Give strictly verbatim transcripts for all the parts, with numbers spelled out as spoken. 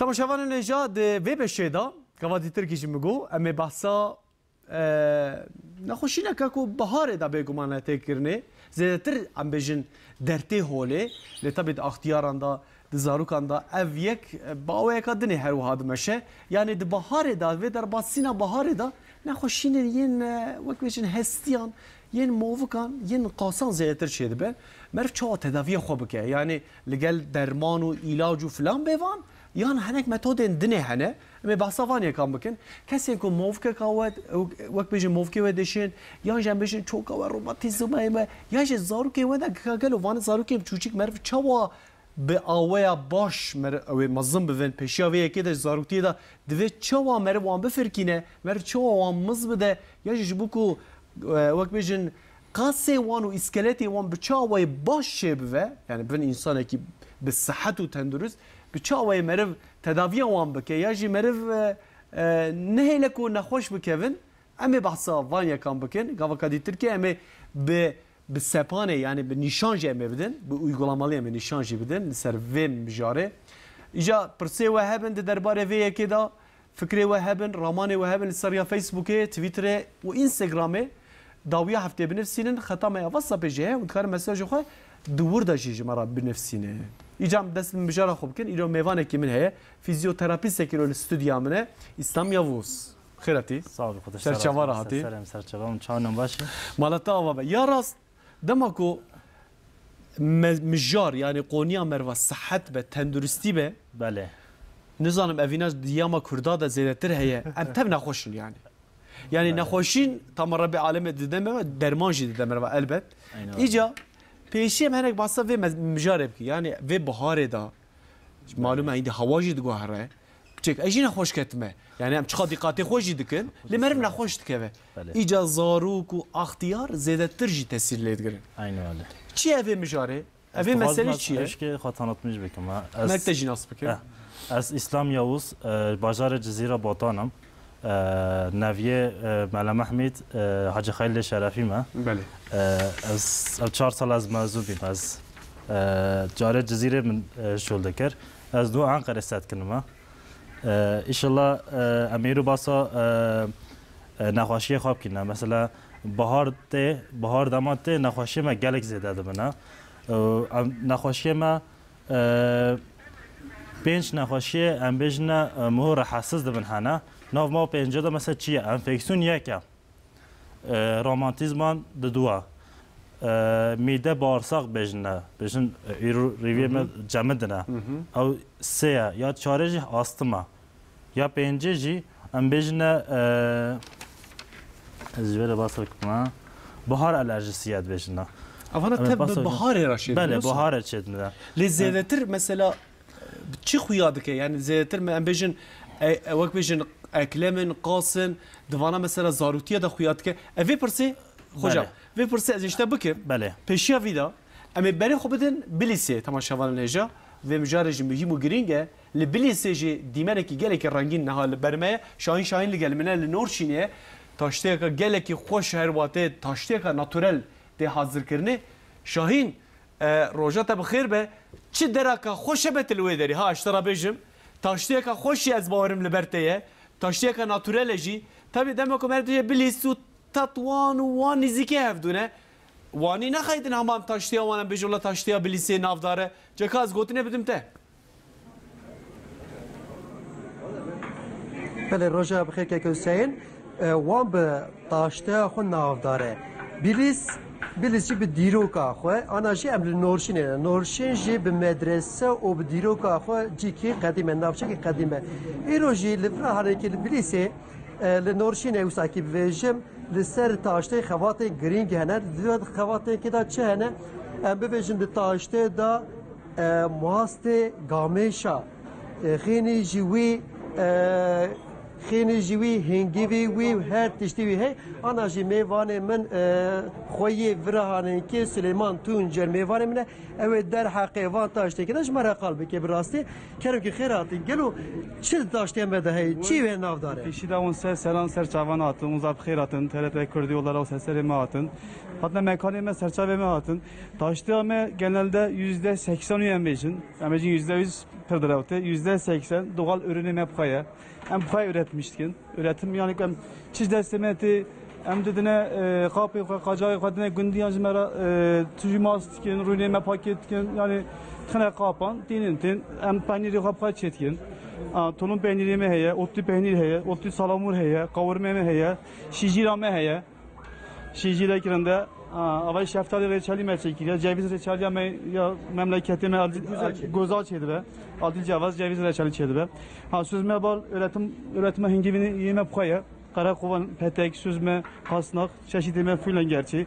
Temaşevanên hêja, di vê beşê de, gava dîtirkî jî min got, em ê behsa, e, nexweşîneke ku biharê de bêguman e tê kirinê, zêdetir em bêjin dertê holê, lê tebî di axtiyaran de, di zarokan de ev yek, e, bi awayeka dinê her wiha dimeşe. Yanî di biharê de, vê derbasîna biharê de nexweşînên yên, e, wek bêjin hestiyan, yên movikan, yên qasan zêdetir çêdibe. Meriv çawa tedaviya xwe bike? Yanî li gel derman û îlac û filan bê van? Yan hinek metodên dinê hene? Em ê behsa van yekan bikin. Kesên ku movikeka we, wek bêjin movikê we dişên, yan jî em bêjin çoka we romatîzmayê me, yan jî zarokê we de ka gelo van zarokên çûçik meriv çawa bi aweya baş meriv ew ê mezin bibin, pêşiya vê yekê de ji zaroktiyê de divê çawa meriv wan bifirkîne, meriv çawa wan miz bide, ya jî ji bo ku, e, wek bêjin, qasê wan û îskeletê wan bi çi awayê baş çêbive, yani bibin însanekî bi sihet û tendurist, bi çi awayê meriv tedaviya wan bike, ya jî meriv, e, e, nehêle ku nexweş bikevin, em ê behsa van yekan bikin. Gava ka dîtirkê em ê bi, bi sepanê, yani bi nîşan jî em ê bidin, bi uygulamalı em ê nîşan jî bidin li ser vê mijarê. Îca pirsê we hebin di derbarê vê yekê de, fikrê we hebin, ramanê we hebin li ser ya Facebookê, Twitterê û Instagramê, dawiya heftê binivsînin, xeta me ya WhatsAppê jî heye, hûn dikarin mesajê xwe di wir de jî ji me re binivsînin. Îca em dest bi mijara xwe bikin, îro mêvanekî min heye, fîzyoterapîstekî îro li stûdya min e, Îslam Yavuz. Xêr hatî. Sağ ol, Xwedê Serçava sağ ol. Rahatî. Serem serçava, hûn çawa ne, baş e? Mala te ava be. Ya rast, dema ku me-, mijar, yani qoniya meriva sihet be, tenduristî be, Belê. Nizanim evîna di ya ma Kurda de zêdetir heye. Em tev nexweş in yani. Yani Belê. Nexweşîn, tamam, Rebê Alemê dide meriva, derman jî dide meriva elbet. Aynen öyle. Îca pêşî em hinek bahsa vê me-, mijarê bike. Yani vê biharê de, malum e, îndî hewa jî diguhere. Piçek, ez jî nexweş ketime. Yani em çiqa dîqatê xwe jî dikin, lê meriv nexweş dikeve. Belê. Îca zarok û axtiyar zêdetir jî tesîr lê digirin. Aynen öyle. Çi ye vê mijarê? Evê meselê çi ye? Eşkê xwe tanıtmış bikim, ha. Ez Merg te jî nas bikim. Eh, ez İslam Yavuz, e, bajarê Cizîra Botan im. E, neviyê, e, Mele Mehmîd, e, Hacı Xelîlê Şerefî me. Belê. E, ez, ev çar sal ez mezûn bîm. Ez, e, carê Cizîrê min, e, şol dikir. Ez nû Enqerê setkinime. E, îşillah, e, em êro basa, e, e, nexweşiyê xwe bikîne. Mesela, bahar tê, bahar dema tê, nexweşiyê me gelek zêde dibine. E, em, nexweşiyê me, e, pênc nexweşiyê, em bêjine, e, miho rehetsiz dibin hene. Nav ma pêncê de mesela çi ye? Enfeksiyon yek e. E, romatizman diduwa. E, mîde bağırsak bêjine. Bêjin, e, îro rîviyê me cemidine. Ew sê ye. Ya çarê jî astim e. Ya pêncê jî em bêjine, e, ez ji vê re basa bikim, ha. Bahar alerjisi ye dibêjine. Evana Em ê tev bi basa bikim. Baharê re çêdibin, Belê, wisa? Baharê çêdibin. Lê zêdetir mesela çi xuya dike? Yani zêdetir me em bêjin, e, e, wek bêjin eklemin, qasin, di vana mesela zarotiye de xuya dike. Ev vê pirsê, hocam, Belê. Vê pirsê ez ê ji te bikim. Belê. Pêşiya vî de, em ê berê xwe bidin Bilîsê, temaşevanên hêja. Vê mijarê jî muhîm û girîng e. Li Bilîsê jî dîmenekî gelekî rengîn niha li ber me ye. Şahîn Şahîn li gel min e, li Norşînê ye. Taşteyeka gelekî xweş, her watê taşteyeka naturel tê hazirkirinê. Şahîn, e, roja te bi xêr be. Çi deraka xweş hebe tu li wê derê? Ha, ji te re bêjim. Taşteyeka xweş jî ez bawerim li ber te ye. Taşteyeka naturel e jî. Tabî dema ku meriv dibêje Bilîs û tat wan û wan nîzîkê hevdû ne. Wanî nexeydin hema em taştiya wan em bêjin wela taştiya Bilîsê navdar e. Ceka ez gotinê bidim te. Belê, roja bi xêr keke Hüseyin. E, wan bi taşteya xwe navdar e. Bilîs, Bilîs jî bi dîroka xwe, ana jî em li Norşînê ne. Norşîn jî bi medrese û bi dîroka xwe cîkî qedîm e, navçekî qedîm e. Îro jî li vira herêkê li Bilîsê, e, li Norşînê wisa kî bivêjim, li ser taştê xebatên girîng hene. Di xebatên kê de çi hene? Em bivêjin di taştê de, e, mastê gamêşa, e, xênî jî wî, e, Xênê jî wî, hingivê wî, her tiştî wî hey. Ana jî mêvanê min, e, xweyê vira hanê ke Silêman Tuncer mêvanê min e. Ew ê derheqê van taştê kine ji me re qal bike bi rastî. Kerem ki xêr hatin. Gelo çi taştê me de hey? Çi wê navdar e? Pêşî de hûn ser seran ser çavan hatin. Hûn zaf bi xêr hatin. T R T Kurdî olarak ser serê me hatin. Hatina mekanê me serçavê me hatin. Taştê me genelde yüzde seksen em bêjin. Em bêjin yüzde yüz pir direwte. Yüzde seksen doğal ürünê me bi xwe ye. Em bi xwe üretmiş dikin. Üretim yani em çi destê me tê, em didine, e, qapê xwe, qacayê xwe dine gundiyan ji me re, e, tujî mas dikin, rûnê me pakêt dikin. Yani dixine qapan, tînin tîn. Em peynîrê xwe bi xwe çêdikin. A, tulum peynîrê me heye, otlî peynîr heye, otlî salamûr heye, qawirmê me heye, şîjîra me heye. Şîjîre kirinde, ha, avay şeftalî reçelî me çêkiriye. Ceviz reçeliya me ya memleketê me Adil, Goza çê. Goza çêdibe. Adil Cevaz ceviz reçelî çêdibe. Ha, süzme bal üretim, üretime hingivînî yê me bi xwe ye. Qereqovan, petek, süzme, hasnak, çeşitê me full en gerçî.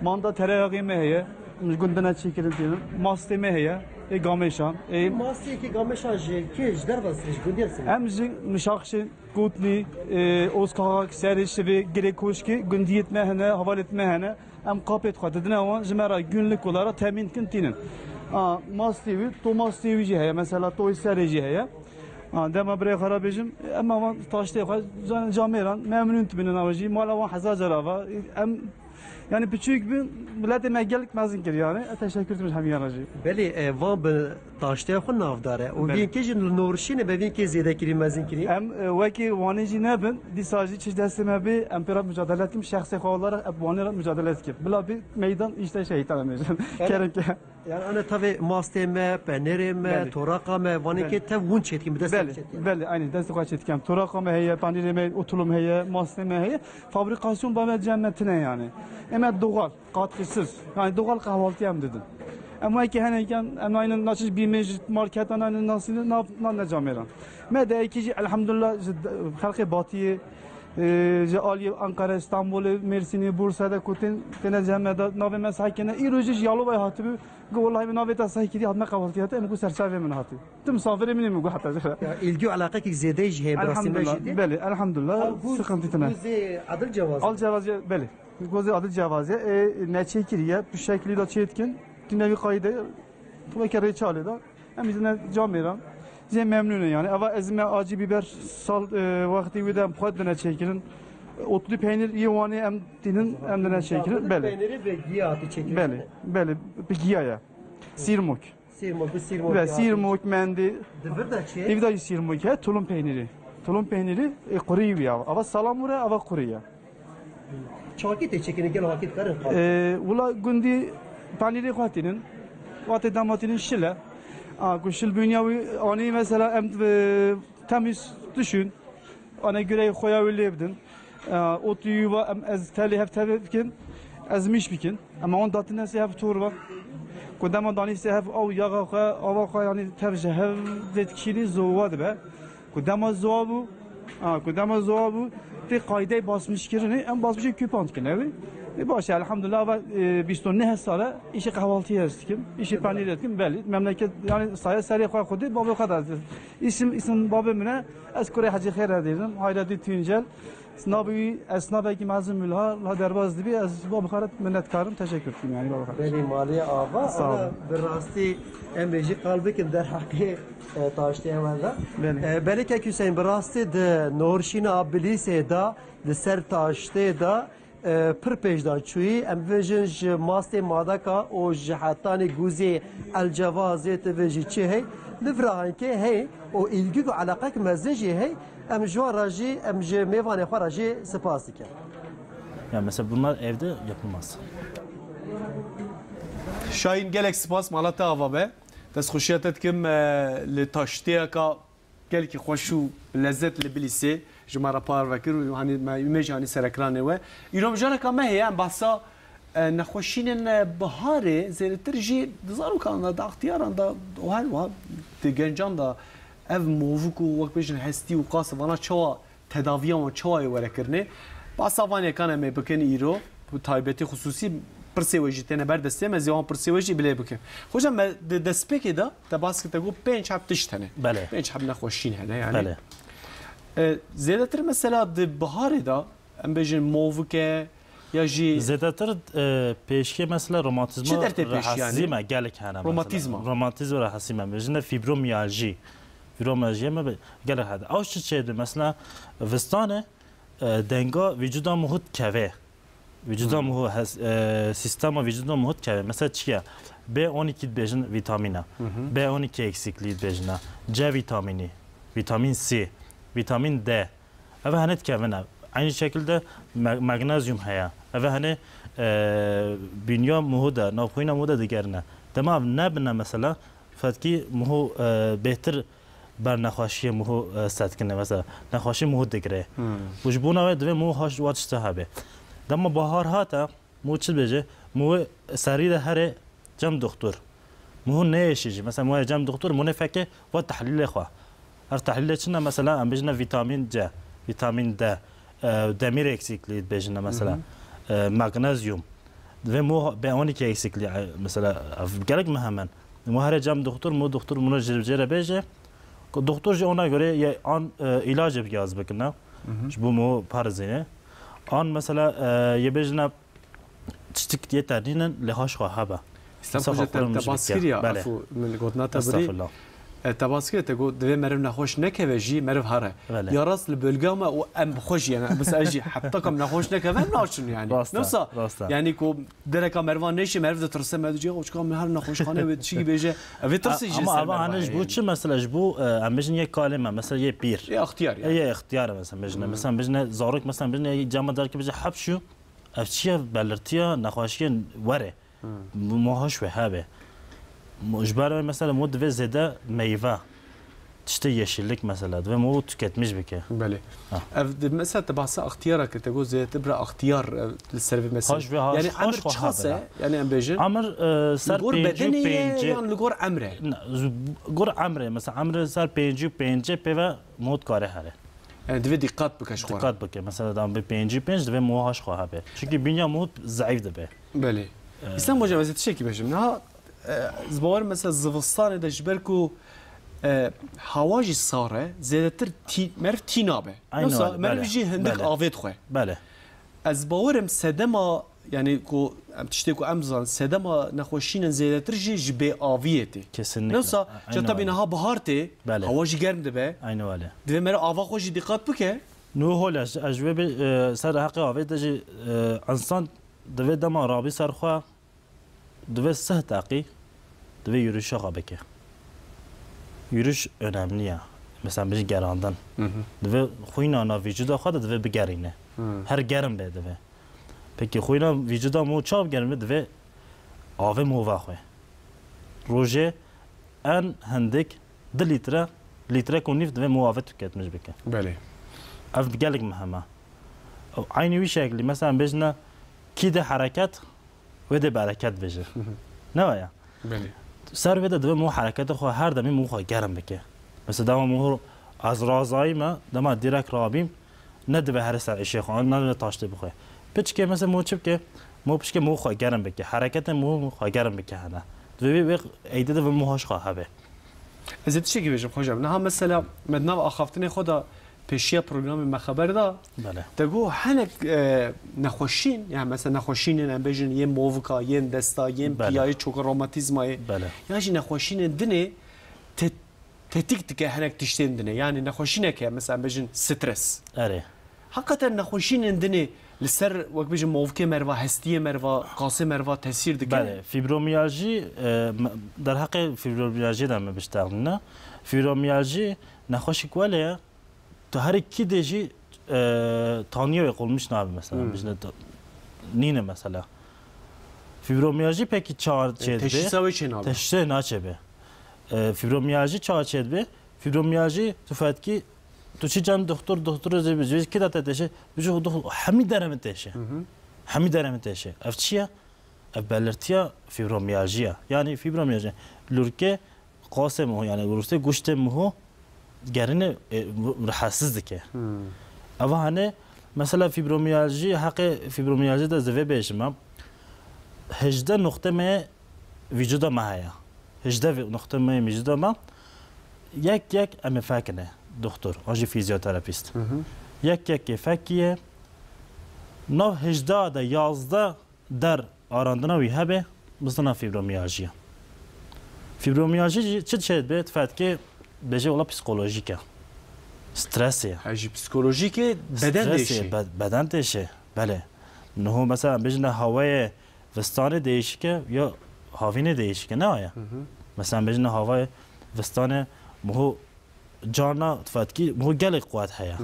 Manda tereyağê me heye. Gundine çêkirin tênin. Mastê me heye. Ê gameşan. Ê Mastê ki gameşan ji kê, ji derve sirî, ji gundiyan sirî? Em ji Mişaxşê Kotnî, e, Ozkaxak, Serê Şivê, Girê Koşkê, gundiyêt me hene, havalêt me hene. Em qapêt xwe didine wan, ji me re günlük olarak temîn dikin tînin. A, mastê wî, to mastê wî jî heye, mesela toyê serê jî heye. A, dema birê xwe re bêjim, em wan taştê xwe can-, camêran, memnûn dibînin ew jî, mala wan hezar cara va. Em Yani piçûk bin, miletê me gelek mezin kir yani. E, teşekkür etmiş hemiyan jî. Belê, e, van bi taştê xwe navdar e. Û Belê. Vînkê jî norşîne be vînkê zêde kirî mezin kirî. Em, e, wekî wanê jî nebin, dîsa jî çi destê me bê, em pê re mücadele dikim, şexsê xwe olarak em wanê re mücadele dikim. Bila bir meydan işte şehitler emecim. Evet. Kerem ke. Yani ana tavê mastê me, penêrê me, Belê. Toraqa me, vanê Belê. Ke tev hûn çêdikin, bi destê Belê, çêdikin. Belê, aynî destê xwe çêdikim. Toraqa me heye, penêrê me, otulum heye, mastê me heye. Fabrikasyon ba me cem me tine yani. Eme doğal, katkısız. Yani doğal kahvaltı em didin. Em wekî hene ken, em aynı naçiş bîmê ji marketan aynı nasıl na, na, ne camêran. Me de eki jî elhamdülillah ji de-, xelqê batiyê, e, ji aliyê Ankara, İstanbulê, Mersinê, Bursa'da kutin, tene cem me de, navê me sahkene. Îro jî ji Yalovayê hatibû, gu wallahi min navê te sahkirî, hat me kahvaltı hate, em gu serçavê min hatî. Tu misafirê min ê min gu heta jira. Ya, ilgi û eleqekî zêde jî heye bi rastî me Elhamdülillah, jî tê. Belê, elhamdülillah, Ew guz, sıkıntı tine. Guzê Adil Cevaz. Al Cevaz, belê. Gozê Adil Cevaz e, e, neçe kiriye, bu şekilde çetkin, tünevî kayde, weke reçalê da. Em izine camêran. Zê memnûn e yani. Eva ezme acı biber sal, e, wextî wî de em xwe dine çêkirin. Otlu peynir yê wanê em tînin, em dine çêkirin. Belê. Peyniri bi giya hatî çêkirin. Belê, belê, bi giya ya. Sirmok. Sîrmok, bi sîrmok Ve ya. Sîrmok, mendî. Di vir de çi? Di vir de jî sîrmok he, tulum peynirî. Tulum peynirî, e, qurî wî ya. Ava salamûr e, ava qurî ye. Çakî tê çêkirin, gel hakî dikarin qal. E, wila gundî peynirê xwe tînin. Watê dema tînin şile. A, ku şil bîniya wî anî mesela em, e, temiz düşün. Ana gureyê xwe ya wî lê bidin. E, ot û yuva em ez telê hev tevê bikin. Ez miş bikin. Em wan datine sê hev torba. Ku dema danî sê hev ew yaxa xwe, ava xwe, yanî tev ji hev dê dikişînî zowa dibe. Ku dema zowa bû, ha, ku dema zowa bû, tê qaydeyê basmişkirinê, em basmişê küpan dikin ew ê. E, baş e, elhamdulillah, ava, e, bîst û neh sal e, îşê qehwaltiyê ez dikim, îşê penîrê dikim, belê. Memleket, yanî saye serê xwe xwedê, bavê xwe de ez. Îsim, îsim bavê min e, ez kurê Hecî Xêr e dêrim, Hayretî Tuncel. Navê wî esnafekî mezin bû, ha, ha derbas dibî, ez bo bixaret minnetkarim, teşekkür dikim, yani, bo bixaret. Belê, malê ava, Sağ ana olun. Bi rastî em ê jî qal bikin derheqê, e, taştê ewe de. Belê. E, belê kek Hüseyin, bi rastî di norşîna Bilîsê de, di ser taştê de, e, pir pêş de çûyî. Em bibêjin ji mastê madaka û ji hetanî guzê elcevazê ti vê jî çi hey? Li virahankê hey û îlgik û eleqek mezin jî hey. Em ji wan re jî, em ji mêvanê xwe re jî spas dikin. Ya mesela bunlar evde yapılmaz. Şahin, gelek spas, mala te ava be. Destxweşiya te dikim, e, li taştêyeka gelkî xweş û bi lezet li Bilîsê ji me re parve kir û hanî me, me jî hanî serekiranê we. Îro mijareka me heye, em behsa, e, nexweşînên, e, biharê zêdetir jî di zarokan de, di extiyaran de û her wiha di gencan de ev movik û wek bêjin hestî û qas vana çawa tedaviya wan çawa yê were kirinê. Behsa van yekan em ê bikin îro, bi taybetî xisûsî pirsê we jî têne ber destê me, ez ê wan pirsê we jî bilê bikim. Hocam, me di destpêkê de te bas kir, te got pênc heb tişt hene. Belê. Pênc heb nexweşîn hene yani. Belê. E, zêdetir mesela di biharê de, em bêjin movike ya jî Zêdetir, e, pêşiyê mesela romatîzma Çi dertê pêşiyanê? Rehasî me gelek hene mesela. Romatîzma. Romatîzma rehasî me. Bêjin de fibromiyalji. Fibromiyalji me be-, gelek hene. Ew çi çêdibe mesela vistanê, e, denga vücuda muhut keve. Vücuda Hmm. muhut, hes-, e, sistema vücuda muhut keve. Mesela çi ye? B on iki dibêjin vitamîna. Hı hı. B on iki eksikliği dibêjin. C vitamini, vitamin C, vitamin D. Ev hene dikevine. Aynı şekilde me-, magnezyum heye. Ev hene, e, bünye muhu de, navxwîna muhu de digerine. Dema ev nebine mesela, fetkî muhu, e, bêhtir ber nexweşiyê muhu, e, setkine mesela. Nexweşî muhu digire. Hmm. Û ji bona wê divê muhu haş wa tişte hebe. Dema bahar hate, muhu çi dibêje? Muhu serî de here cem doktor. Muhu neyêşî jî. Mesela muhu cem doktor, muhu nefeke wa tehlîlê xwe. Her tehlîlê çi ne mesela, em bêjine vitamin C, vitamin D, e, demir eksikliği dibêjine mesela. Hı hı. E, magnezyum. Divê muhu B on iki eksikliği, e, mesela, ev gelek muhim in. Muhu here cem doktor, muhu doktor muhu jê re bêje. Ku doktor jî ona göre ye an, e, ilacê yaz bikine. Hı hı. Ji bo muhu parizîne. An mesela, e, yê bêjine tiştik yê te nînin, lê haş xwe hebe. Îslam Mesela Xoca, te, xwe te bas bike. kiriya, Belê. Efû, min gotina te birî. Estağfurullah. E, te bas kiriya, te got, divê meriv nexweş nekeve jî, meriv here. Belê. Ya rast li bölge me û em bi xwe jî, yani, mesela ez jî heta kam nexweş nekeve, em naçin yani. Rast e, Newsa, rast e. yani ku dereka merivan neyşe, meriv ditirse, meriv dibêje, "O çika min her nexweşxane wê çi bêje." Evê tirsê jî Ama ser ava merivan hene ji heye bo yani. çi mesela, ji bo, e, em bêjin yê kalê me, mesela yê pîr. Yê extiyar yani. Yê extiyar mesela, bêjine. Hmm. Mesela bêjine zarok, mesela bêjine yê cema derke bêje hep şu, Ev çi ye? Belirtiya nexweşiyên werê. Hmm. Mo haş wê hebe. Mo, ji ber wê mesela mo divê zêde meyve, tiştê yeşillik mesela, divê mo tüketmiş bike. Belê. Ha. Ev di, mesela te bahsa extiyara kir, te got zêdetir bira extiyar, e, li ser vê mesela. Haş ve haş, Yani haş emir ve çiqas e? habera. Yani em bêjin? Amir, e, ser Li gor pêncî û bedenê ye pêncî. yan li gor emre? Ne, z-, gor emre, mesela emre ser pêncî û pêncê pê ve mo dikare here. Yani divê dîqat bike ji xwe re. Dîqat bike. Mesela, dan bi pêncî pênc divê muha ji xwe hebe. Çünkü bînya muhut zeîf dibe. Belê. Ee, Îslam Hocam, ez ê tiştekî bêjim. Niha, e, ez bawer mesela zivistanê de ji ber ku, e, hewa jî sar e, zêdetir tî-, meriv tî nabe. Aynen Yoksa öyle, meriv belê, jî hindik belê. avê dixwe. Belê. Ez bawerim sedema, yani ku em tiştê ku em zanin, sedema nexweşînên zêdetir jî ji bêaviyê tê. Kesinlikle. Newsa, Aynen ca tabî öyle. niha bihar tê, Belê. hewa jî germ dibe. Aynen öyle. Divê mere ava xwe jî dîqat bike. Nû hol ez, ez ji wê bê, e, ser heqê avê de jî, e, insan divê dema rabî ser xwe, divê sih deqî, divê yürüyüşe xwe bike. Yürüyüş önemli ya. Mesela bijî gerandin. Hı hı. Divê xwîna na vîcuda xwe de divê bigerîne. Hı. Her germ be divê. Peki xwîna vîcuda mo çav germ be, divê avê mo vexwe. Rojê en hindik du litre, litre ku nîv divê mo avê tüketmiş bike. Belê. Ev gelek muhim e. Ew aynî wî şeklî, mesela bêjine kî de hereket, wê de bereket bêje. Hı hı. Ne waya? Belê. Ser vê de divê mo hereketa xwe her demê mo xwe germ bike. Mesela dema mo ez razayî me, dema direk rabîm, ne divê here ser îşê xwe, ne divê taştê bixwe. Piçke mesela mo çi bike? Mo piçke mo xwe germ bike. Hereketê mo xwe germ bike hene. Divê wê, wê eyde divê mo haş xwe hebe. Ez ê tiştekî bêjim, Xoca. Niha mesela me di nav axaftinê xwe de pêşiya programê me xeber da. Belê. Te got hinek, e, nexweşîn, yani mesela nexweşînên em bêjin yên movika, yên desta, yên Belê. piyayê, çoka romatîzmayê. Belê. Ya jî nexweşînên dinê te-, tetik dike hinek tiştên dinê. Yani nexweşînek heye, mesela em bêjin stres. Erê. Heqeten nexweşînên dinê li ser, wek bêjin, movikê meriva, hestiyê meriva, qasê meriva tesîr dike? Belê, fibromiyalji, e, me-, derheqê fibromiyalji de me biştexnîne. Fibromiyalji nexweşik wele ye, tu herî kî dê jî, e, taniyê wê qulmiş nabe mesela. Hmm. Bêjine tu-, nîne mesela. Fibromiyalji pekî çar E, çêdibe? teşhîsa wê çê nabe? Teşhîsê naçêbe. E, fibromiyalji çar çêdibe? Fibromiyalji tu fetkî, tu çi cem doktor, doktor zê bi, zê kida te teşe, bi jî dox-, hemî deremi teşe. Hı hı. Hemî deremi teşe. Ev çi ye? Ev belirtiya fibromiyalji ye. Yani fibromiyalji. Lurke qasê miho, yani lurke goştê miho gerine, e, rahatsız dike. Hmm. Eva hani mesela fibromiyalji, heqê fibromiyalji de zivê bêjime. Hejdeh noqte me vücuda me heye. Hejdeh ve-, noqte me vücuda me. Yek yek em ê fekine. doktor, an jî fîzyoterapîst. Yek yekê fekî ye. Nav hejda de yazdeh der arandina wî hebe, bizana fîbromiyajî ye. Fîbromiyajî jî çi çê dibe? Tifetkê bêje wela psîkolojîk e. Stresê ye. Ha, ji psîkolojîkê beden Stresê, têşê. be-, beden têşê. Belê. Niho mesela bêjine hawayê vistanê değişik e ya havînê değişik e. Ne aya? Mesela bêjine hawayê vistanê miho carna tifetkî miho gelek quwet heye.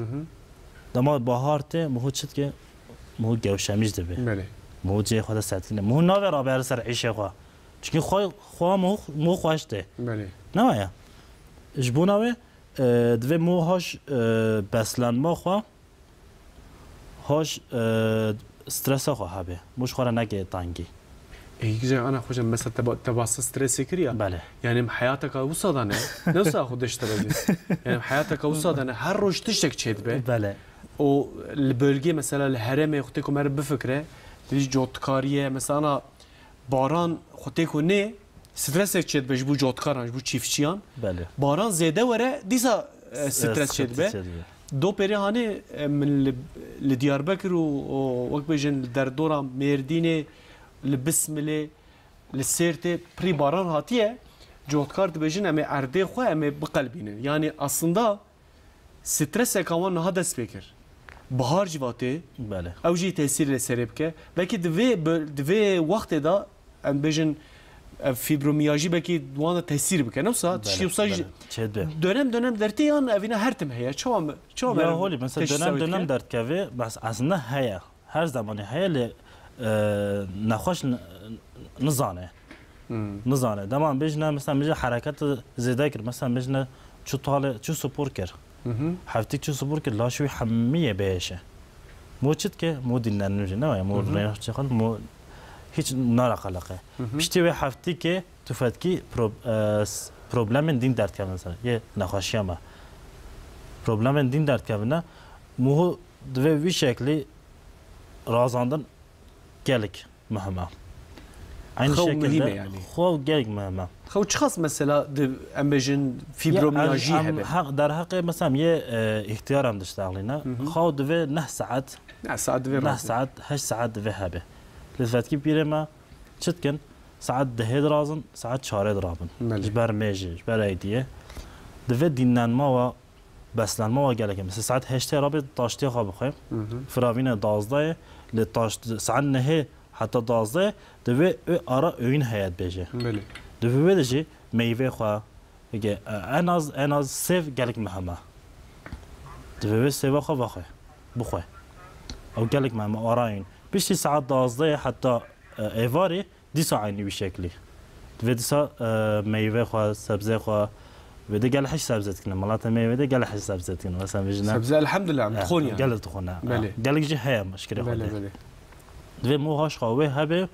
Dema bahar tê miho çi dike? Miho gewşemîş dibe. Belê. Miho cihê xwe de setkine. Miho navê rabe her ser îşê xwe. Çunkî xwe, xwe miho, miho xweş tê. Belê. Ne aya? Ji bona wê, e, divê miho haş, e, beslenma xwe, haş, e, stresa xwe hebe. Miho ji xwe re neke tengî. Ê, yek jî ana xwe jî mesela te ba-, te bahsa stresê kir ya. Belê. Yani em heyateka wisa de ne. Ne wisa xwe dişt re zî. Yani em heyateka wisa de ne. Her roj tiştek çêdibe. Belê. O li bölgê mesela li herêmê xwe tê ku meriv bifikre. Divî cotkariye mesela ana baran xwe tê ku nê stresek çêdibe ji bo cotkaran, ji bo çîfçiyan. Belê. Baran zêde were dîsa, e, stres çêdibe. Do pêrê hanê, e, min li, li Diyarbekir û, û wek bêjin li derdora Mêrdînê, li Bismilê, li Sêrtê pirî baran hatiye. Cotkar dibêjin em ê erdê xwe em ê biqelbînin. Yani aslında streseka wan niha dest pê kir. Bihar jî vatê, Belê. ew jî tesîr li serê bike. Belkî di vê bö-, di vê wextê de em bêjin, ev fibromiyajî belkî wan de tesîr bike. Ne wisa, Belê, tiştî wisa jî belê. Çêdibe. dönem dönem dertê yan evîna her tim heye. Çawa me-, çawa Ya me holî, mesela teşhîsa dönem wê dike? dönem dert keve, bes aslında heye. Her zemanî heye lê, e, nexweş n-, nizane. Nizane. Dema bêjine, mesela bêjine hereket zêde kir, mesela bêjine çû talê, çû spor kir. Heftîk çû spor kir, laş wî hemî yê bêhêş e. Mo çi dike? Mo dînlenir jî, ne waya? Mo rêya çi xal, mo hiç nara qeleqe. Piştî wê heftîkê tu fetkî pro-, e, s-, problemên dîn derdkevin ser. Yê nexweşiya me. Problemên dîn derdkevine. Mo divê wî şeklî razandin gelek muhim e. Eynî Xew şekilde muhîm e yani. Xew gelek muhim e. Xew çiqas mesela di, em bêjin, fibromiyajî Ya, em, em hebe? Heq, derheqê mesela yê, e, îhtiyar em diştexlîne. Xew divê neh saet, Neh saet divê neh razî. saet, heşt saet divê hebe. Lê fetkî pîrê me çi dikin? Saet dehê dirazin, saet çarê dirabin. Belê. Ji ber mêjê, ji ber eydiyê. Divê dînlenma wa beslenma wa gelek e. Mesela saet heştê rabê taştê xwe bixwe. Firavîne dazdayê, lê taşt-, saet nehê heta dazdayê divê wê ara öğün heye dibêje. Belê. Divê wê de jî meyvê xwe, ege, en az, en az sêv gelek muhim e. Divê wê sêva xwe vexwe, bixwe. Ew gelek muhim e, ara öğün. Piştî saet dazdayê heta, e, êvarê Dîsa eynî wî şeklî. Divê dîsa, e, meyve xwe, sebze xwe, vê de gelek hej sebze dikine. Milata me vê de gelek hej sebze dikine. Mesela vêjine Sebze elhamdülillah, em Eh, dixwin yani. Gelek dixwin, eh. Belê. Gelek jî heye, şikirê Belê, Xwedê. belê. Divê mo haş xwe wê hebe,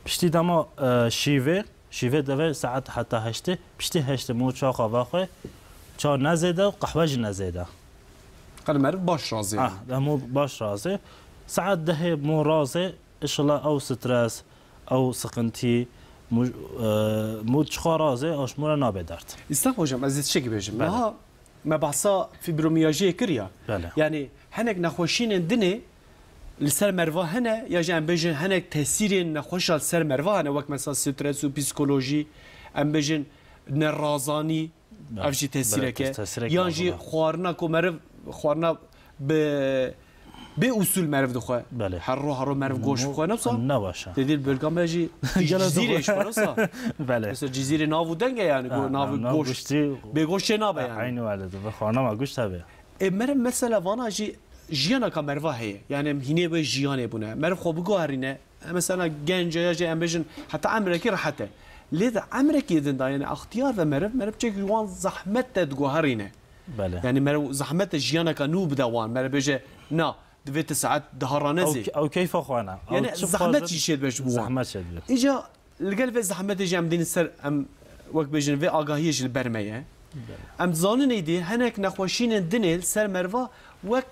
piştî dema, e, şîvê, şîvê divê saet heta heştê, piştî heştê mo ça xwe vexwe, ça ne zêde, qehwe jî ne zêde. Qal meriv baş razê. Ah, demo baş razê. Saet dehê mo razê, inşallah ew stres, ew sıkıntı, mu, e, mu çiqa razê, ew ji mo re nabe dert. İslam hocam, ez dê tiştekî bêjim. Belê. Niha me behsa fibromiyajiyê kir ya. Belê. Yani hinek nexweşînên dinê li ser meriva hene, ya jî em bêjin hinek tesîrên nexweşa li ser meriva hene, wek mesela stres û psîkolojî, em bêjin nerazanî, Belê. ev jî tesîrek Belê, e. tesîrek Yan lazim jî e. xwarina ku meriv, xwarina bi, bê usul meriv dixwe. Belê. Her ro, her ro meriv goşt Mo-, bixwe, ne wisa? ne baş e. Tê dî li bölga me jî Gelo Cizîrê dixwe. ji xwe, ne wisa? Belê. Mesela Cizîrê nav û deng e yani, Ha, go-, nav û nav goşt. goştî Bê goşt çê nabe yani. Eynî wele dibe, xwarina me goşt hebe. E, meriv mesela vana jî jiyaneka meriva heye. Yani em hînê wê jiyanê bûne. Meriv xwe biguherîne. Mesela genc e ya jî em bêjin heta emrekî rehet e. Lê di emrekî din de, yani extiyar ve meriv, meriv çek wan zehmet de diguherîne. Belê. Yani meriv zehmet de jiyaneka nû bide wan. Meriv bêje, na, divê tu saet deha ranezê. Ew, ew keyfa xwe ne. Ew Yani çi zehmet bixwazin, jî çêdibe ji bo wan. zehmet çêdibe. Îca li gel vê zehmetê jî em dînin ser, em wek bêjin vê agahiyê jî li ber me ye. Belê. Em dizanin êdî hinek nexweşînên dinê li ser meriva wek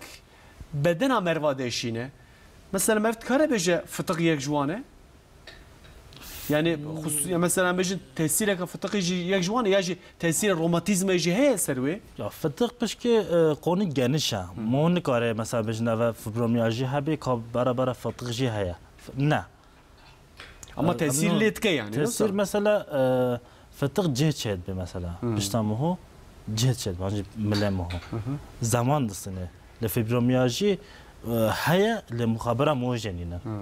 bedena meriva deşîne. Mesela meriv dikare bêje fitiq yek ji wan e? Yani, xus-, ya mesela bêjin tesîreke fitiqî jî yek ji wan e, ya jî tesîrê romatîzmayê jî heye ser wê? Ya, fitiq pişkê, e, qonî geniş e. Mo nikare mesela bêjin eve fibromiyajî hebe ka bera bera fitiq jî heye. F-, ne. Ama E, tesîr em lê dike yani, tesîr yoksa? Mesela, e, fitiq cih çêdibe mesela. Hmm. Pişta miho cih çêdibe, ancî milê miho. Hı hı. Zeman distine. Li fibromiyajî, e, heye, li muxabera miho jê nîne. Hmm.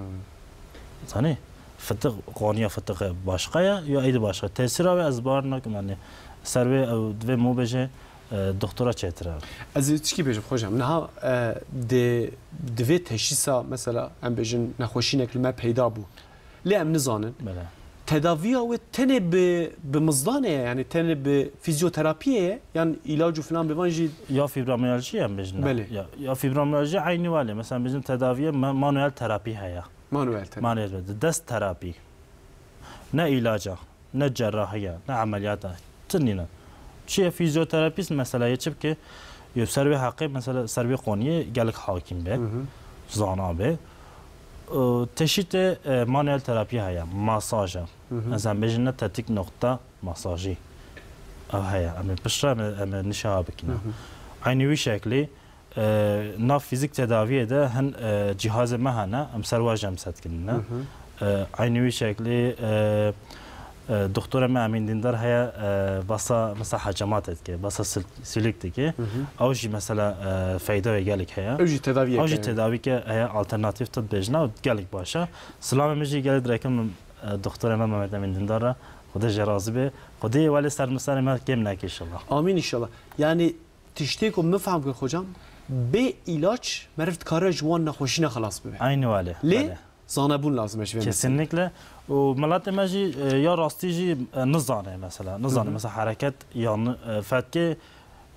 Zanî? Fitiq, qaniya fitiqê başqa ye, ya êdî başqa. Tesîra wê ez bar nakim, yani ser wê ew divê miho bêje, e, doktora çêtir e. Ez ê çikî bêjim, xocam. Niha, e, di, di vê teşhîsa, mesela, em bêjin, nexweşînek li me peyda bû. Lê em nizanin. Bele. Tedaviya wê tenê bi, bi mizdanê ye, yani tenê bi fîzyoterapiyê ye, yan îlac û filan bi van jî Ya fibromiyalji em bêjin. Belê. Ya, ya fibromiyalji eynî wale. Mesela bizim tedaviye ma-, manuel terapi heye. Manuel terapi. Manuel terapi. Dest terapi. Ne îlaca. Ne cerrahiya, ne emeliyata, ti nîne. Çi ye fîzyoterapîst mesela yê çi bike? Yê ser wê heqê mesela ser wê qoniyê gelek hakîm be, Hı hı. zana be. Û teşîtê, e, manuel terapî heye, masaj e. Hı hı. Ez em bêjin ne tetik noqta masajî. Ev heye, em ê piştre em ê, em ê nişa bikin. Hı hı. Eynî wî şeklî, E, nav fîzik tedaviyê de hin, e, cîhazê me hene, em ser wa jî em set kirin ne. Hı hı. E, eynî wî şeklî, e, e, doktora me Emîn Dîndar heye, e, basa, mesela hecamatê dike, basa sil-, silîk dike. Hı hı. Ew jî mesela, e, feyda wê gelek heye. Ew jî tedaviyek Ew jî heye. Tedavîke heye, alternatîf tib bêjine û gelek baş e. Silamê min jî gelek dirêkin, e, doktora me Mehmet Emîn Dîndar re. Xwedê jê razî be. Xwedê welê ser misanê me kêm neke inşallah. Amîn inşallah. Yani, Tiştê ku min fehm kir, xocam, bê îlaç meriv dikare ji wan nexweşîna xelas bibe. Eynî wale, Lê wale. zanebûn lazim e ji vê meselê. Kesinlikle. Û miletê me jî, e, ya rastî jî, e, nizane mesela. Nizane Hı hı. mesela hereket yan, e, fetkê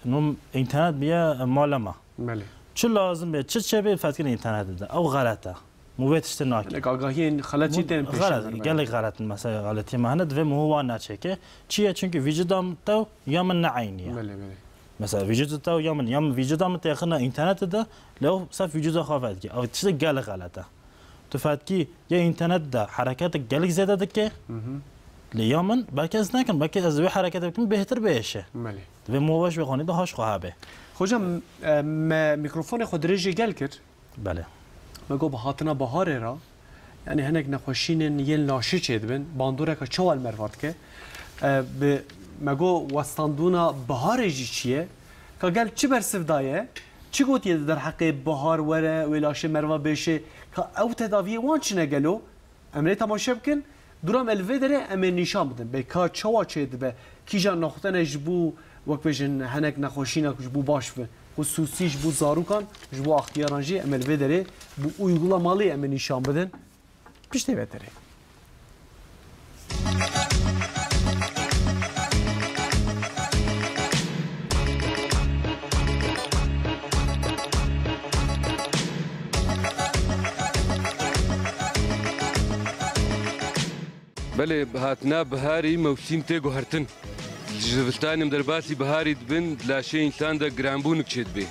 nû înternet biye, e, mala me. Belê. Çi lazim be, çi çêbe fetkê înternet de. Ew xelet e. Min vê tiştê nakir. Gelek agahiyên xelet jî tên pêşiya Xelet, me. gelek xelet in, mesela xeletiyê me hene, divê min wan neçêke. Çi ye? Çunkî vîcuda min tew ya min ne eynî ye. Belê, belê. Mesela vîcuda tew ya min, ya min vîcuda min têxine înternetê de, lê ew sef vîcuda xwe vedikî. Ev tiştek gelek xelet e. Tu fetkî ya înternet de hereketek gelek zêde dike, Hı hı. lê ya min belkî ez nekim, belkî ez wê hereketê bikim bêhtir bêşe. Belê. Divê min weş wê xanî de haş xwe hebe. Hocam, e, me mîkrofonê xwe dirêjê gel kir. Belê. Me got bi hatina biharê re, yanî hinek nexweşînên yên laşê çêdibin, bandoreke çawa li merva dike? E, bi, me got westandûna biharê jî çi ye? Ka gel çi bersiv daye? Çi gotiye di derheqê bihar were, wê laşê merva bêşê? Ka ew tedaviyê wan çi ne gelo? Em lê temaşe bikin, dûra me li vê derê em ê nîşan bidin. Bê ka çawa çê dibe, kîjan nexwe ne ji bo, wek bêjin, hinek nexweşînek ji bo baş bi. Xusûsî ji bo zarokan, ji bo axtiyaran jî em ê li vê derê bi uygulamalî em ê nîşan bidin. Piştê ve derê. Belê, hatina biharî mewsîm tê guhertin. Ji zivistanê em derbasî biharî dibin, di laşê însan de giranbûnik çêdibe.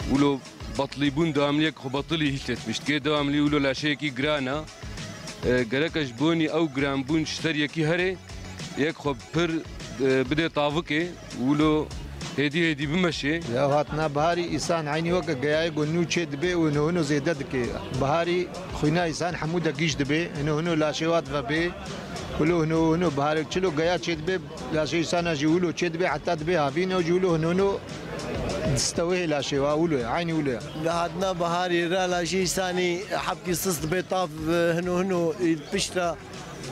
Wilo betilîbûn dewamliyek xwe betilî hîs tê dibî. Ji dikê dewamlî wilo laşeyekî giran e. E, gereke ji bonî ew giranbûn ji ser yekî herê, yek xwe pir, e, bidê tavikê, wilo hêdî hêdî bimeşê. Ya hatina biharî îsan eynî weke geyayê ku nû çê dibe û hino hino zêde dike. Biharî xwîna îsan hemû de gîj dibe, hino hino laşê wa dive bê. Wilo hino hino biharek çilo geya çê dibe, laşê îsana jî wilo çê dibe, heta dibe havîn, ew jî wilo hino hino distewihê laşê wa wilo ye, eynî wilo ye. Di hatina biharî re laşê îsanî hebkî sis dibe, tav hino hino piştre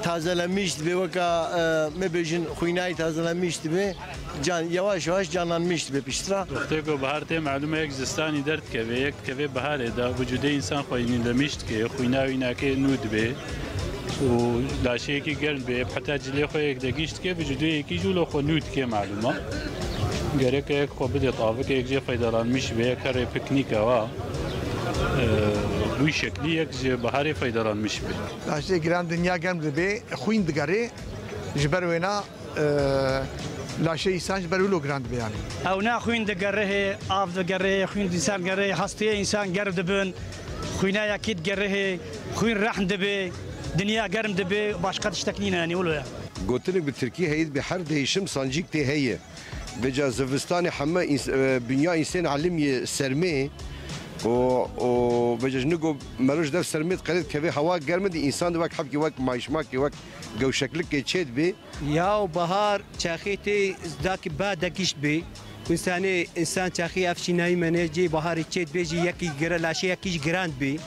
tazelenmiş dibe, weka, e, me bêjin xwînayî tazelenmiş dibe, can, yavaş yavaş canlanmış dibe piştre. Wextê ku bihar tê, malûm e yek zistanî derdikeve, yek dikeve biharê de, vücudê însan xwe yenilemiş dike, xwîna wî nake nû dibe û laşeyekî germ dibe, heta cilê xwe yek de gîş dike, vücudê yekî jî wilo xwe nû dike, malûm e. Gereke yek xwe bide tavikê, yek jê feydalanmiş be, yek herê piknîke wa, e, wî şeklî yek ji biharê feydalanmiş be. Laşê giran dinya germ dibe, xwîn digerê, ji ber wêna, e, laşê îsan ji ber wilo giran dibe yani. Ew ne xwîn digerihê, av digerihê, xwîn însan gerihê, hestiyê însan germ dibin, xwîna yekî digerihê, xwîn rehn dibe. Dinya germ dibe, başka tiştek nîne, yanî wilo ye. Gotinek bi tirkî heye, dibê her değişim sancîk tê heye. Vêca zivistanê heme îns-, e, binya însên elimî sermê û, û vêca ji nigo meroj dev sermê diqelê dikeve hewa germ dî, însan di wek hebkî, wek mayşmakî, wek gewşeklikê çê dibê. Ya bahar çaxê tê, dakî ba de gişt bê. Însanê, însan çaxê ev şînayî me ne, cê baharê çê dibê jî yekî gira, laşê yekî jî giran dibê.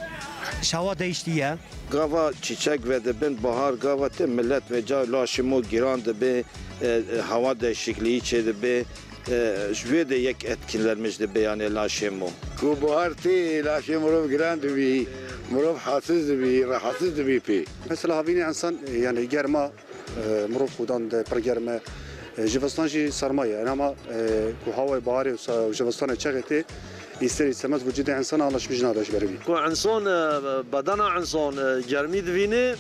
Şawa değiştiye. Gava çîçek vedibin, bahar gava tê, millet vêca laşê mo giran dibe, e, e, hava değişikliği çê dibe, e, ji wê de yek etkilenmiş dibe, yani laşê mo. Ku bahar tê, laşê mirov giran dibî, mirov hassiz dibî, rahatsiz dibî pê. Mesela havînê însan, yani germa, e, mirov xudan de pir germ e. E, jivistan jî serma ye. Ama, e, ku hawayê baharê û sa-, û jivistanê çaxê tê, îster îstemez vücudê însan alışmış nabe ji ber vî. Ku însan, e, bedena însan, e, germî divîne,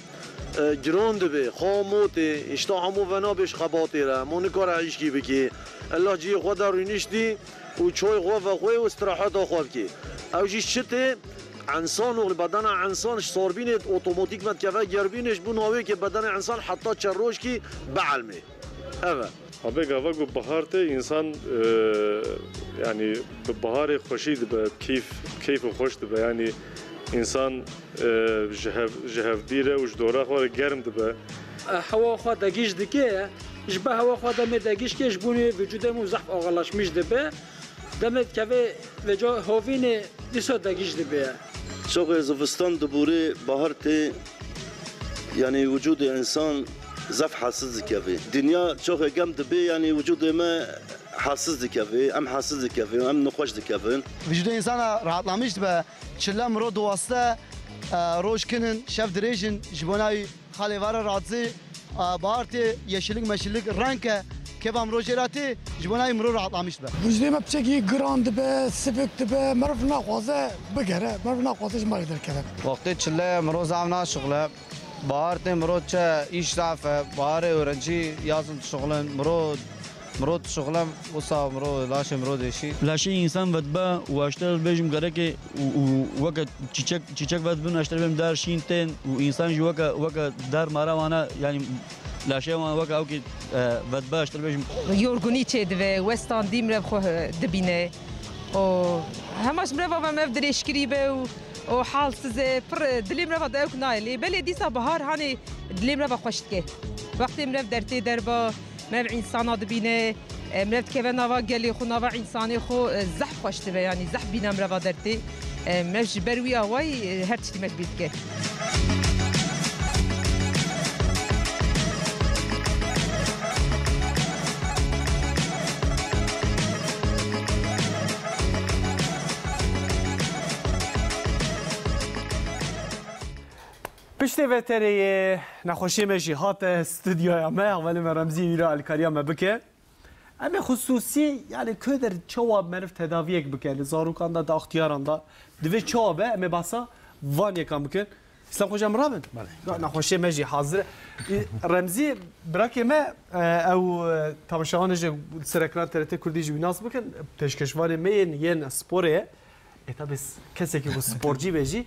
e, giran dibe, xamo tê, îşta hemû venabê ji xebatê re, hemû nikare hişkî bikê. Ella cihê xwe de rûniştî û çay xwe vexwe û istiraheta xwe bikê. Ew jî çi tê? Însan û bedena însan ji sarbînê otomatîkman dikeve germînê, ji bo navê ke bedenê însan heta çend rojkî bielmê. Ev e. Abi gava ku bahar tê, însan, e, yani bi baharê xweşî dibe, keyf, keyf û xweş dibe. Yani însan, e, ji hev, ji hevbîr e û ji dora xwe re germ dibe. E, hewa xwe degîş dike, ji ber hewa xwe demê degîş ke, ji bo nê vücudê min zehf ağırlaşmış dibe. Demê dikeve vêca hovînê, dîsa degîş dibe. Çoxê zivistan dibûrê, bahar tê, yanî wicûdê însan zef hassiz dikeve. Dinya çoxê gem dibe, yanî wicûdê me hassiz dikeve, em hassiz dikeve, em nexweş dikevin. Vücudê insana rahatlamış dibe. Çile miro duwaste, e, roj kinin, şev dirêjin, ji bo nayî Xalê vare razî, a, bahar tê, yeşillik meşillik, renk e, kêfa mirov jê re tê, ji bo nayê mirov rahatlamiş dibe. Vücudê me piçekî giran dibe, sivik dibe, meriv naxwaze bigere, meriv naxwaze ji malê derkeve. Wextê çile ye, mirov zaf naşixule. Bahar tê, mirov çe îş zaf e. Baharê öğrenci yazın dişixulin, mirov Mirov dişixulem, wisa mirov, laşê mirov dêşî. Laşê însan vedibe û eşter bêjim gerekê û, û weke çîçek, çîçek vedibin, eşter bêjim der şîn tên û însan jî weke, weke der mara wana, yanî laşê wan weke ewkî, e, vedibe eşter bêjim. Yorgunî çêdibe, westandî mirev xwe, e, dibîne. Û hema ji mireva ve mev dirêjkirî be û, û halsiz e, pir, e, dilê mireva de ewk nayê. Lê belê dîsa bahar hanê dilê mireva xweş dike. Wextê mirev dertê derba, Mev însana dibîne, e, mev dikeve nava gelê xwe, nava însanê xwe, e, zehf xweş dibe, yanî zehf bîna mireva dertê. E, mev ji ber wî awayî, e, her tiştî mev bîr dike. Piştê vetereyê nexweşiyê me jî hate stûdyoya me, hevalê me Remzî wî re alîkariya me bike. Em ê xisûsî, yani kö der çawa meriv tedaviyek bike, li zarokan de, di extiyaran de, divê çawa be, em ê behsa van yekan bikin. Îslam Xoca, em rabin? Belê. Ya, nexweşiyê me jî hazir e. Î, Remzî, birakê me, e, ew, e, temaşevanê ji ser ekran T R T Kurdî jî wî nas bikin, pêşkeşvanê me yên, yên sporê ye. E, tabi s-, kesekî ku sporcî be jî,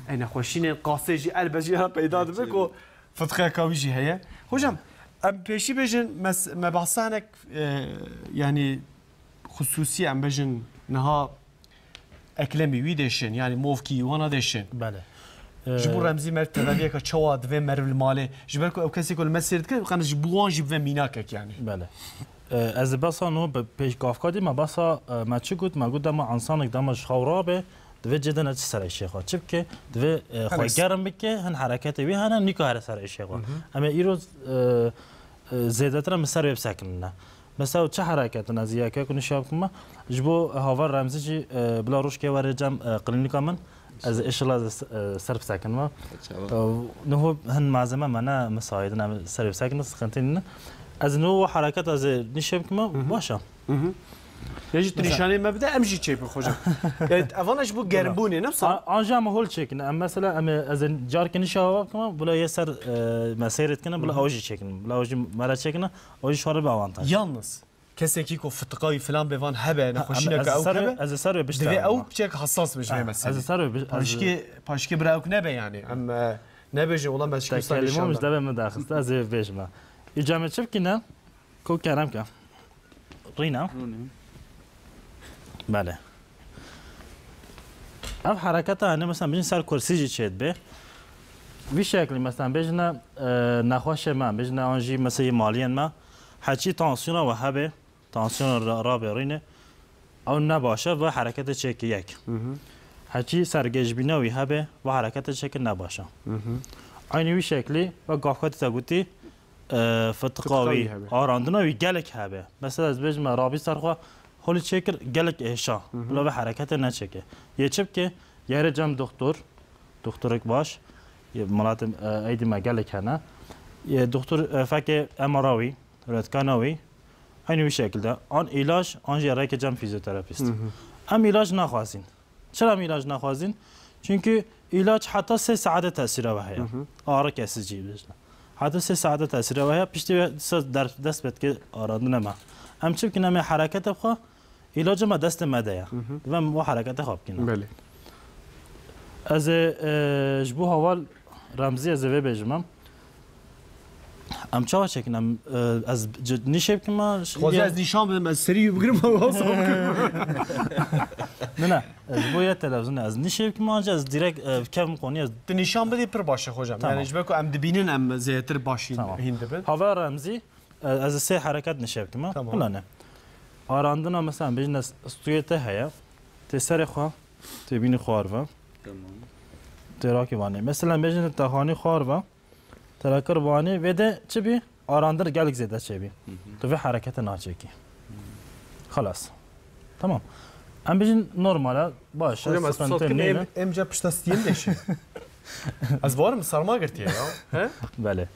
e, nexweşînên qasê jî elbet jê re peyda dibe ku fitriyeka wî jî heye. Hocam, em pêşî bêjin, mes-, me behsa hinek, e, yanî xisûsî em bêjin niha eklemî wî dêşin, yanî movkî wana dêşin. Belê. Ji bo E, Remzî meriv tedaviyeke çawa divê meriv li malê, ji ber ku ew kesê ku li me sêr dike, qene ji bo wan jî bibe mînakek yanî. Belê. E, ez ê behsa no bi pêş gavka dî me behsa, e, me çi got? Me got dema însanek dema ji xew rabe, divê cê de ne çi ser êşê xwe. Çi bike? Divê, e, xwe Helês. germ bike, hin hereketê wî hene, nîka here ser êşê xwe. Hı hı. Em ê îro, e, e, zêdetir em li ser wê bisekinine. Mesela çi hereket in, ez yekek nişa bikime, ji bo havar Remzî jî, e, bila rojkê were cem, e, klînîka min, Ez inşallah ez, e, ser bisekinme. Çawa? E, niho hin malzeme me ne misaîd in, em ser bisekin, sıkıntı nîne. Ez niho hereket ez nîşe bikime, Hı hı. baş e. Hı hı. Ya jî tu Mesela nîşanê me bide, em jî çêbin hocam. Yani evana ji bo germbûnê, ne wisa? A-, anja em hol çêkin. Em mesela em ez carkê nîşa bikime, bila yê ser, e, me seyr dikine, bila Hı hı. ew jî çêkin. Bila ew jî me re çêkine, ew jî şwarê bi avantaj. Yalnız. Kesekî ku fitiqa wî filan bê van hebe, Ha, nexweşîneke ez ewk ser, hebe, ez ser wê bişte divê ama. Ew piçek hassas be ji vê Ha, meselê. Ez ser wê bi-, ez Paşkê, paşkê bira ewk nebe yani. Em, e, Nebêjin, wela me şikî Te wisa kelîme nîşan min ji da. devê min daxiste, ez ê bêjim. Îca me çi bikîne? Ku kerem ke. Rîna. Rûnî. Belê. Ev hereketa hene, mesela, bijin ser kursî jî çêdibe. Vî şeklî, mesela, bêjine, e, nexweşê me, bêjine an jî, mesela, yê maliyên me, heçî tansiyona we hebe, tansiyona ra-, rabê rîne, ew ne baş e, ve herekete çêke yek. Hı hı. Heçî sergêjbîna wî hebe, ve herekete çêke ne baş e. Hı hı. Eynî wî şeklî, ve gavxetî te gotî, e, fitiqa Fitiqa wî, wî hebe. arandina wî gelek hebe. Mesela ez bêjim me rabî ser xwe holî çêkir gelek êşa. Hı hı. Bila ve herekete neçêke. Yê çi bike? Yê here cem doktor, doktorek baş. Yê milatê, e, eydî me gelek hene. Yê doktor, e, fekê M R A wî, röntgena wî. Eynî wî şekilde. An îlaç, an jî rêke cem fîzyoterapîst. Hı hı. Em îlaç naxwazîn. Çira em îlac naxwazin? Çünkü îlaç heta sê saete tesîra we heye. Hı hı. Ağrı kesici bêjin. Heta sê saete tesîra we heye, piştî wê sa der-, dest pê dike arandine me. Em çi bikin, em ê herekete xwe, îlaca me destê me de ye. Hı hı. Divê em o herekete xwe bikin. Belê. Ez ê, e, ji bo heval Remzî ez ê vê bêjim em. Em çawa çekin? Em, e, ez c-, nîşê bikim, ma ş-, Xwezî ye- ez nîşan bidim, ez serî wî bigirim, wasa bikim. Ne, ne, ez bo ye televizyon, ez nîşê bikim, anca ez direkt, e, kevim konî, ez Tu nîşan bidî pir baş e, hocam. Tamam. Yani ji ber ku em dibînin, em zêdetir başî Tamam. hîn dibin. Hava Remzî, e, ez sê hereket nîşê bikim, ha? Tamam. Bila ne. Arandina, mesela, bêjine stûyê te heye, tê serê xwe, tê bînî xwar ve. Tamam. Tê rakî vanê. Mesela, bêjine te xanî xwar ve, Te rakir vanê, vê de çi bî? Arandir gelek zêde çêbî. Hı hı. Tu vê herekete naçêkî. Hı. Xelas. Tamam. Em bijin normal e, baş e, Hocam, ez sıkıntı sat kim nîne. Em, em ca pişta stiyem de şey. Ez barim sarma girtiye ya. He? Belê.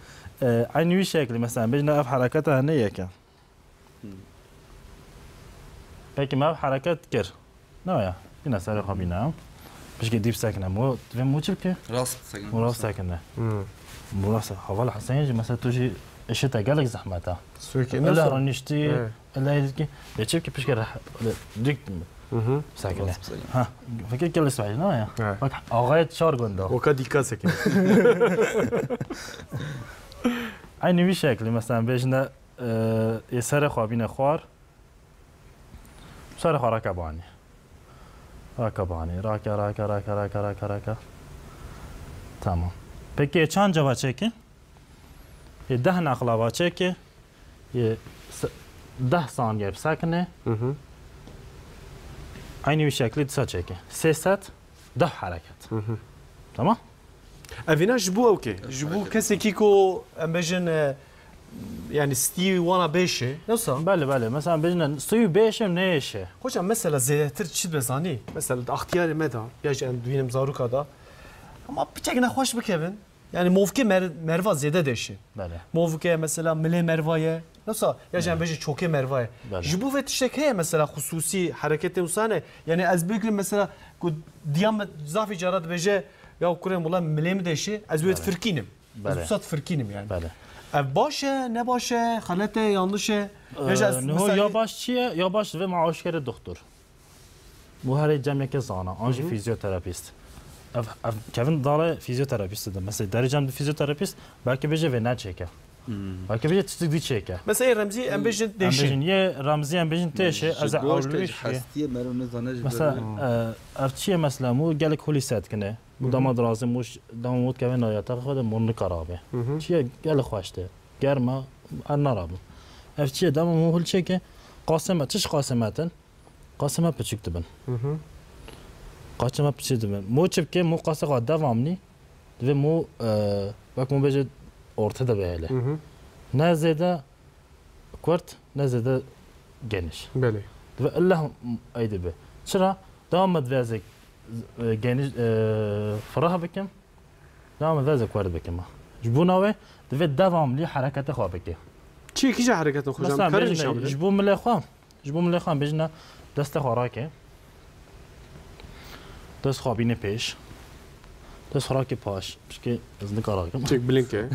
E, aynı bir şekilde mesela, bijin ev herekete hene yeke. Hı. Peki, me ev hereket kir. Ne ya? Yine serê xwe bîne. Pişkê dîp sekine. Mu, divê mu çi bike? Rast sekine. Mu rast sekine. Hmm. Mu rast. Heval Hüseyin jî mesela tu jî işi te gelek zehmet e. Sürekli Öyle nasıl? Ranişti, Evet. öyle ki. Ve çi bike pişkê rah-, öyle dik Hı hı. sekine. Rast sekine. Ha, fikir gelek sekine, ne ya? Evet. Bak, ağaya çar gunda. Oka dikkat sekine. Aynı bir şekilde mesela bejne, e, e, serê xwe bîne xwar. Serê xwe rake banî. Rake banî. Rake, rake, rake, rake, rake, rake. Tamam. Peki, çand ceva çêke? Yê deh naqla va çêke. Yê se-, deh saniye bi sekine. Hı hı. Aynı bir şekilde disa çêke. Sê sed deh hareket. Hı hı. Tamam? Evîna ji bo ew ke? Ji bo kesekî ku em bêjin, e, yani stî wana bêşe. Nasıl? Belê, belê. Mesela bêjin stî bêşe neyşe. Hocam, mesela zêdetir çi dibe zanî? Mesela di axtiyarê me de, ya jî em dibînim zaroka da. Ama piçek nexweş bikevin. Yani movkê mer-, merva zêde deşe. Belê. Movkê mesela milê merva ye. Nasıl? Ya jî em Belê. bêjin çokê merva ye. Belê. Ji bo vê tiştek heye mesela xusûsî hereketê wisa ne? Yani ez bêjim mesela ku diya me zafî cara dibêje, ya kurê wela milê min deşe, ez wê Belê. firkînim. Ez Belê. wisa firkînim yani. Belê. Ev baş e, ne baş e, xelet e, yanlış e? Ya jî ez Ee, niho mesela ya baş çi ye? Ya baş divê me aşkere doktor. Bu herê cem yeke zana, an jî Hı hı. fizyoterapist. Ev, ev kevin dale fizyoterapist de. Mesela derê cem de fizyoterapist, belki bêje vê ne çêke. Hmm. Belki bêje tiştik dî çêke. Mesela ê Remzî em bêjin Em têşê. bêjin yê Remzî, em bêjin têşê, Ji ez e bo ewlewî işte şiyê. hestiye mero ne zane ji Mesela, ber e, ev çi ye mesela, mu gelek holî setkine. Hı hı. Dama dirazim, mu ş-, dama mu keve na yataxa xwe de mu nikarabe. Hı hı. Çi ye gelek xweşte. Germa, er narabim. Ev çi ye dama mu hol çêke, qaseme, çiş qasemetin. Qasema piçik dibin. Hı hı. Qasema piçik dibin. Mo çi bike, mo qasa xwe devamlî, divê mo, e, wek mo bêje orte de bihêle. Hı hı. Ne zêde kurt, ne zêde geniş. Belê. Divê illa ey dibe. Çira? Devam me divê ez ê, e, geniş, e, firah bikim. Devam me divê ez ê kurt bikim. Ji bo navê divê devamlî herekete xwe bike. Çi kîja herekete xwe Mesela, jam karin bêjine, nîşan bide? Ji bo milê xwe. Ji bo milê xwe em bêjine destê xwe rake. Dest xwe bîne pêş. Dest xwe rake paş. Pişkê ez nikara kim. Çek bilink e.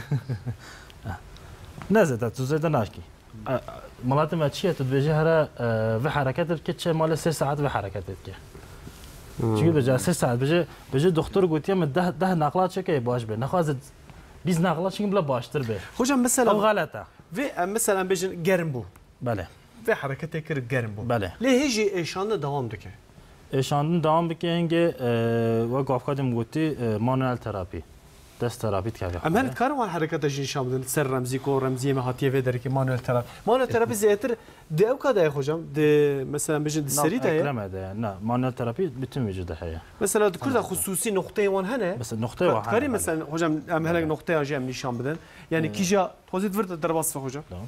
Ne zêde, tu zêde nakî. E, milatê me çi ye? Tu dibêjî here, e, vê hereketê bike, çi malê sê saet vê hereketê dike. Çünkü bêje sê saet, bêje, bêje doktor gotiye min deh, deh naqla çeke baş be. Nexwaze bîst naqla çeke bila baştir be. Hocam, mesela Ew xelet e. Vê em mesela em bêjin germ bû. Belê. Vê hereketê kir germ bû. Belê. Lê hê jî êşandin dewam dike. Êşandin dewam bike hingê, e, wek gavkadê min gotî, e, manuel terapi. Dest terapi dikeve. Em her dikarin wan hereketa jî nîşan bidin. Ser Remzî, ku Remziyê me hatiye vê derekê manuel terapi. Manuel terapi zêdetir di ew ka de ye hocam? Di, mesela, em bêjin di serî de ye? Ekleme de ye. Ne, manuel terapi bütün vücuda heye. Mesela di kurda xusûsî noqteyê wan hene? Mesela noqteyê wan hene, belê. Dikarî mesela hocam em hinek noqteya jî em nîşan bidin. Yani kîja, tozî di vir de derbas be hocam. Tamam.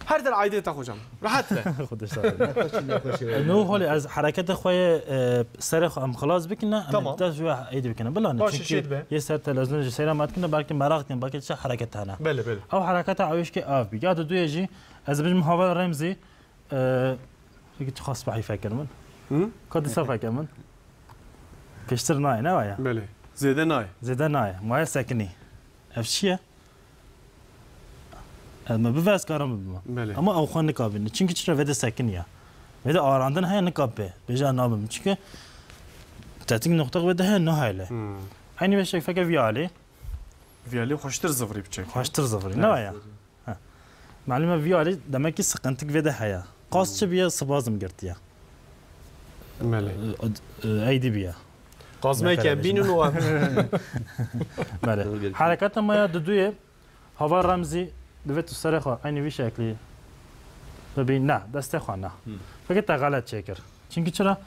Her der aydê te hocam. Rahat be. Xwedê sağ ol. Nexweşî, nexweşî. E, nû holê ez hereketê xwe yê, e, serê xwe em xilas bikine, em Tamam. dest wê êdî bikine. Bila ne, Baş çünkü şêt be. yê ser televîzyonê jî seyra me dikine, belkî meraq dikin, belkî çi hereket hene. Belê, belê. Ew hereketa ewişkê ev bî. Ya di duyê jî, ez bijim Haval Remzî, e, peki çi xas behî fekir min? Hı? Ka dîsa fekir min? Pêştir nayê, ne waya? Belê. Zêde nayê. Zêde nayê. Maye sekinî. Ev çi ye? Ez me bive ez karim bibime. Belê. Ama ew xwe nikabîne. Çünkü çira vê de sekiniye. Vê de arandin heye nikabê. Bêje nabim. Çünkü tetik noqteq vê de heye nahêle. Hmm. Eynî vê şek feke vî alî. Vî alî xweştir zivirî biçek. Xweştir zivirî. Ne ya? He. Malum e vî alî demek ki sıkıntık vê de heye. Qas çi biye spazm girtiye. Belê. E, e, eydî biye. Qazmeyke bînin û em. Belê. Doğru. Hereketa me ya diduyê, Hava Remzî, divê tu serê xwe eynî vî şeklî bibî. Ne, destê xwe ne. Hı. Peki te xelet çêkir. Çünkü çira?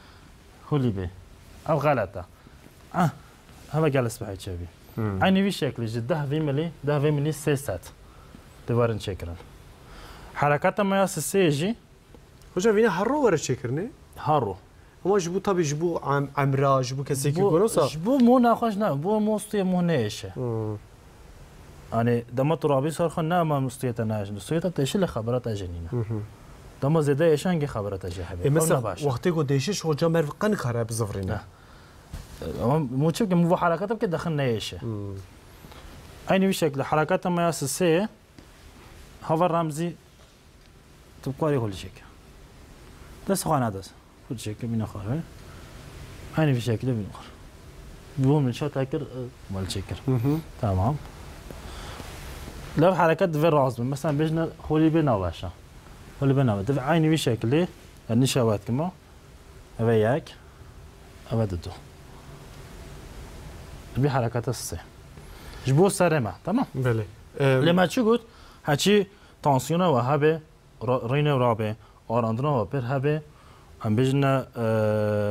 Hulî bê. Ev xelet e. Ah, heve gel spehî çevî. Hı. Eynî vî şeklî ji deh vî milî, deh vî milî sê sed divarin çêkirin. Hereketa me ya sisê jî Hocam, vîna her ro were çêkirinê? Her ro. Ama ji bo, tabii ji bo em-, emra, ji bo kesê ki Bu, gorosa. Ji bo mo nexweş ne, bo mo stûyê mo nêêşe. Hmm. Hani dema tu rabî ser xwe ne, ama stûyê te nêêşe. Stûyê te têşe lê xebera te jê nîne. Hı hı. Dema zêde êşe hingê xebera te jê hebe. E, mesela, wextê ku dêşe, hoca merv qe nikare bizivirîne. Ne. E, ama mo çi bike, mo bu hereketa bike, dexin nêêşe. Hmm. Aynı bir şekilde hereketa me ya sisê, Hava Remzî, tu bi karî holî çêke. Dest xwe ne dest. Holî çêke, bîne xwe. Aynı bir şekilde bîne xwe. Bu min çata kir, e, mal çêkir. Hı hı. Tamam. Lev hereket divê rast bin. Mesela bêjne holî bê naveşa. Holî bê nave. Divê aynı bir şekilde, yani nişawet kima. Eve yek, eve didu. Bi hereketa sisê. Ji bo serê me, tamam? Belê. Em, Lê me çi got? Heçî tansiyona we hebe, ra-, rîne rabe, arandina we pêr hebe, em bêjine,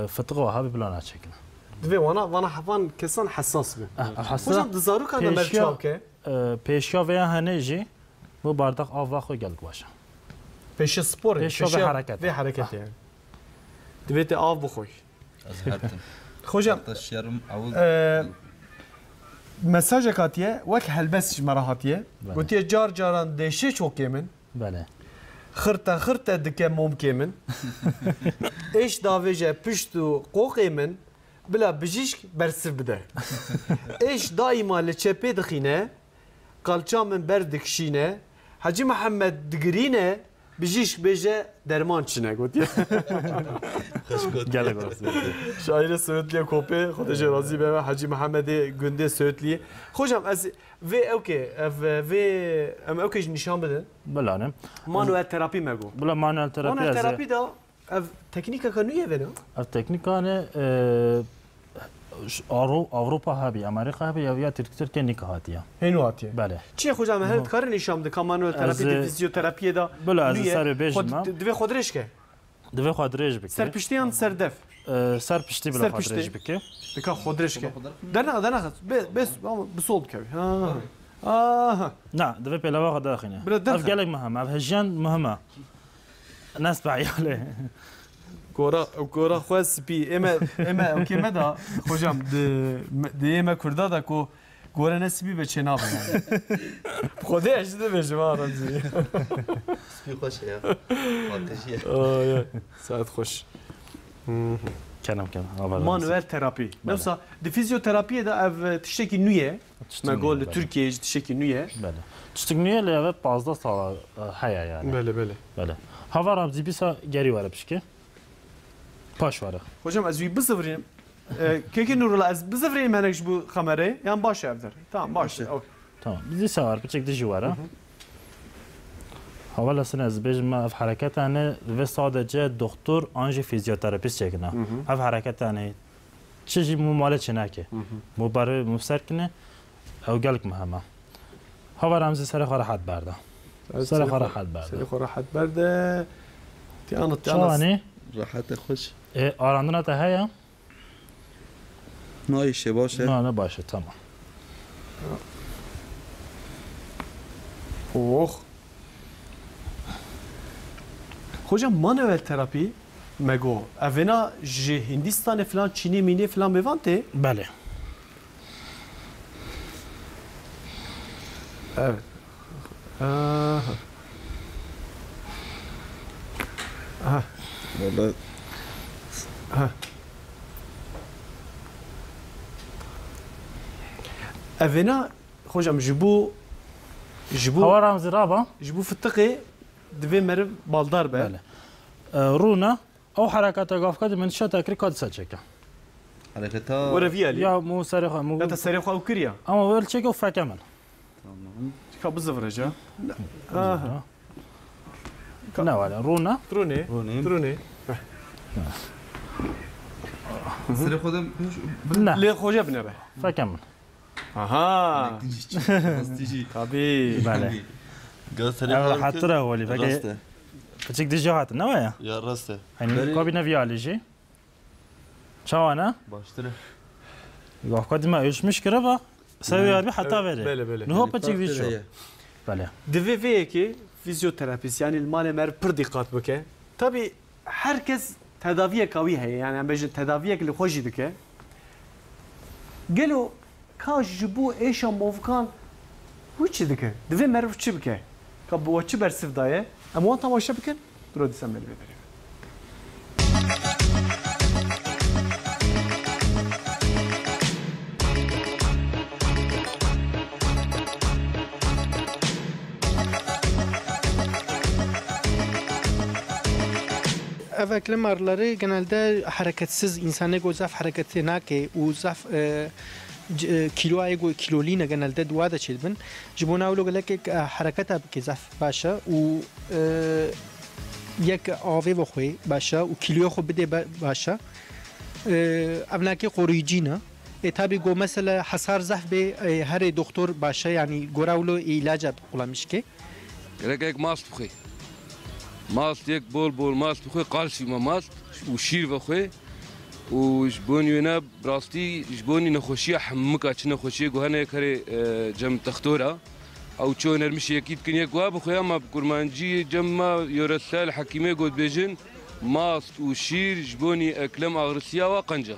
e, fitiqa we hebe bila neçêkine. Divê wana, vana hevan kesan hesas be. Eh, hesas. Hocam, di zarokan de me pêşiya, çaw ke? E, pêşiya veya hene jî, bu bardak av xwe gelek baş e. Pêşiya sporê, Pêşiya ve pêşiya hareket. Vê hareketê yani. Divê te av bixoy. Ez her tim. Hocam, Hatta şerim ew e, mesajek hatiye, wek helbest ji me re hatiye. Belê. Gotiye, car caran deşê çokê min. Belê. Xirte xirte dike momkê min. Êş davêje pişt û qoqê min. Bila bijîşk bersiv bide. Êş daîma li çepê dixîne, qalça min ber dikişîne, Hecî Mihemed digirîne, bijîşk bêje derman çine gotiye. Xweş got. Gelek rast gotiye. Şaîrê Söğütlüyê Kopê, Xwedê jê razî be, Hecî Mihemedê gundê Söğütlüyê. Hocam, ez vê ewkê, ev, vê, em ewkê jî nîşan bidin. Bilanim. Manuel terapî me got. Bila manuel terapî Manuel ez ê terapî de Ev teknîkeke nû ye vêna? Ev teknîkane, e, ş-, Avro-, Avropa hebî, Amerîka hebî, ev ya Tirk-, Tirkiye nîka hatiye. Hênû hatiye. Belê. Çi ye hocam, her Hı. dikarin nîşan bide, ka manuel Ez, terapî de, e, fizyoterapîye de Bila ez nû ye. Serê bêjim Xwe em. di-, divê xwe dirêj ke. Divê xwe dirêj bike. Serpiştî yan serdef? E, serpiştî bila Serpiştî. Xwe dirêj bike. Dika xwe dirêj ke. Dernexe, dernexe. Be-, bes, ama bi sol bikevî. Ha. Aha. Na, divê pêlava xwe daxîne. Bila Ev derxe. Gelek muhim e. Ev hijyen muhim e. Nesba yale. Gora, gora xwe spî. Ême, ême, ême da, hocam, di, di ême Kurda da ku gore ne spî be çê nabe yani. Xwedê ez jî dibêjim ha Remzî. Spî xweş e ya. Paqijî ye. Ay, ay. Saet xweş. Kerem, kerem. Haber Manuel terapî. Bale. Yoksa di fizyoterapiyê de ev tiştekî nû ye. Tiştî Me nû got ye, li bale. Tirkiyeyê jî tiştekî nû ye. Bale. Tiştek nû ye lê ev pazdeh sala, e, heye yani. Bale, bale. Bale. Hava Remzî bîsa gerî were pişkê. Baş were. Hocam, ez wî bizivirînim. E, Kekê Nurullah, ez bizivirînim henek ji bo kamerayê? Yan baş e ev der? Tamam, baş e. Baş e. Okey. Tamam. Bizi sevar, piçek dijî were. Hı hı. Hewala sine ez bêjim me ev hereketa ne vê sadece doktor an jî fizyoterapist çêkine. Hı hı. Ev hereketa ne çi jî mû malê çênake. Hı hı. Mû berê mû ser kine, ew gelek muhim e. Hava Remzî serê xwe rehet berde. Serê xwe rehet berde. Serê xwe rehet berde. Tiana, tiana. Çawanî? Rehet e, xweş. E, arandina te heye? Nayê şê, baş e. Na, ne baş e, tamam. Oh. Hocam, manuel terapi me got. Evêna ji Hindistanê filan, Çînê mînê filan bêvan tê? Belê. Evet. Aha. Aha. Vallahi. Aha. Evêna, hocam, ji bo, ji bo Hava Ramzî raba. Ji bo fitiqê divê meriv baldar be. Belê. E, rûne. Ew hereketa gavka di min şeta kir ka disa çêke. Hereketa Were vî alî. Ya mû serê xwe, mû Ya te serê xwe ew kiriya. Ama wel çêke û feke min. Tamam. Ka bizivire ca. Aha. Ne wale, rûne. Rûne. Rûne. Rûne. Serê xwe de Ne. Lê xwe jê binere. Feke min. Aha. Rastî jî. Tabii. Belê. Gaz telefon Ev rehetir e welî. Rast e. Piçik dijî hatin, ne waya? Ya rast e. Hani Berê- kabîne vî alî jî. Çawa ne? Baştir e. Gavka dima ölçmüş kire bak. Seviye bir hata Evet, verir. Belê, belê. Nuha Yani piçik farklı dijî. Şey. Belê. Divê vê yekê fizyoterapist, yani li malê mer pir dîqat bike. Tabii her kes tedaviyeka wî heye, yani em bêjin tedaviyek li xwe jî dike. Gelo ka ji bo êşa movikan wî çi dike? Divê meriv çi bike? Ka bi we çi bersiv daye? Em wan temaşe bikin, dûra dîsa me li vê derê. Ev eklem ağrıları genelde hareketsiz, însanê ku zaf hereketê nake û zaf, e, c-, e, kîloyê ku kîlolî ne genelde di wa de çêdibin. Ji bo na wilo gelekek, e, hereketa bike zaf baş e û, e, yek avê vexwê baş e û kîloya xwe bidê be-, baş e. E, ev nake qoruyicî ne. E, tabi ku mesela hesar zaf bê, e, herê doktor baş e, yani gora wilo îlaca kullanmış ke. Gerek ek mast bixwe. Mast yek bol bol mast bixwe, kalsiyuma mast û şîr vexwe. Û ji bo wêne bi rastî ji bo nexweşiya hemika, çi nexweşiyê ku hene yek herê, e, cem textora. Ew çi önermiş yekî dikin yek wa bixwe, ama bi kurmancî cem me yöresel hekîmê got bêjin, mast û şîr ji bo eklem ağrısiya wa qenca.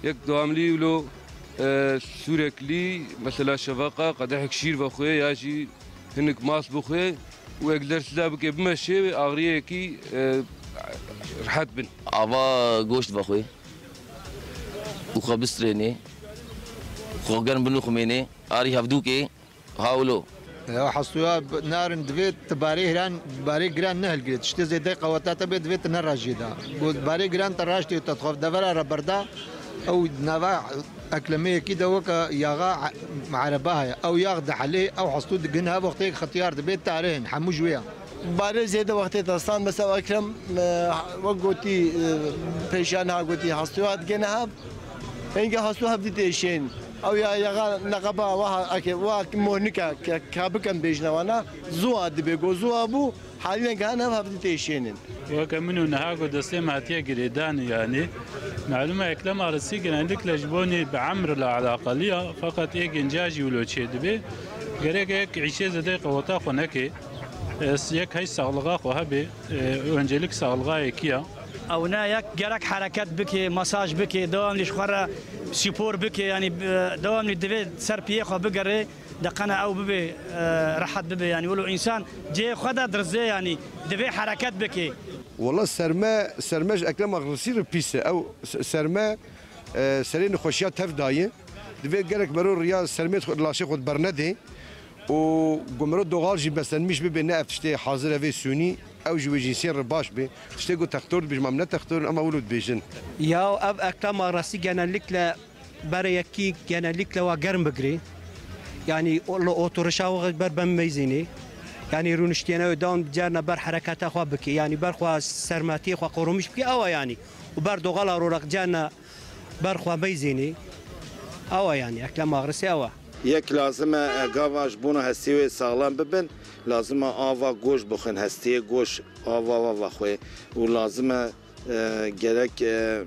Yek devamlî wilo, e, sürekli, mesela şeveqa qedehek şîr vexwe ya jî hinik mas bixwe û egzersîza bike, bimeşe, ağriyekî, e, rehet bin. Ava goşt vexwe û xwe bistrênê, xwe germ binixumênê, arî hevdûkê. Hawlo. Ya hestûya b-, narin divê tu barê hiran, barê giran nehilgirê. Tiştê zêdey qeweta te bê divê tu nerajî da. Ku barê giran te raştê te xwe devera re berda, ew nava eklemeyekî de weke yaxa e-, ereba heye. Ew yax dihelê, ew hestû digin, her wextê xetiyar dibê tarihin, hemû ji wê ya. Barê zêde wextê destan, mesela Ekrem, e, wek gotî, e, pêşiya niha gotî, hestûya digene hev, hingê hestû hev dî têşên. Ew ya, ya neqeba, wa, eke, wa mohnike, ke, ke bikem bêjine wana, zuwa dibe, go zuwa bû, halîne gehane hev dî têşênin. Weke min û niha go destê me hatiye girêdan, yani, malûm e, eklem ağrısı genellikle ji bo nê bi emr ile alakalı ya, fakat ê genca jî wilo çê dibe. Gerek ek îşê zêde qeweta xwe neke. Ez yek hey sağlığa xwe hebe, e, öncelik sağlığa yekî ya. Ew ne yek gerek hereket bike, masaj bike, devamlı ji xwe re spor bike, yani, e, devamlı divê ser piyê xwe bigere, de qene ew bibe, e, rehet bibe, yani, wilo insan cihê xwe de dirizê, yani, divê hereket bike. Wala serme, serme ji eklem ağrısı re pîs e. Ew s-, serme, e, serê nexweşiya tev dayê. Divê gerek mero riya sermê xwe, laşê xwe bernedê. û ku miro doğal jî beslenmiş bibe, ne ev tiştê hazir evê sûnî. Ew ji wê cinsiyê re baş be. Tiştê ku textor dibêjim, em ne textor in, ama wilo dibêjin. Ya ev eklem ağrısı genellikle ber yekî genellikle wa germ bigirê. Yani o-, li oturişa wa ber ben meyzênê. Yani rûniştiyene wê dam carna ber hereketa xwe bike. Yani ber xwe sermetiyê xwe qorumîş bike, ewa yani. Û ber doxala rorak carna ber xwe meyzênê. Ewa yani, eklem ağrısı ewa. Yek lazim e, e, gava ji bona hestiyê wê saxlem bibin, lazim e ava goş bixwin, hestiyê goş ava wa vexwe û lazim e, e, gerek, e,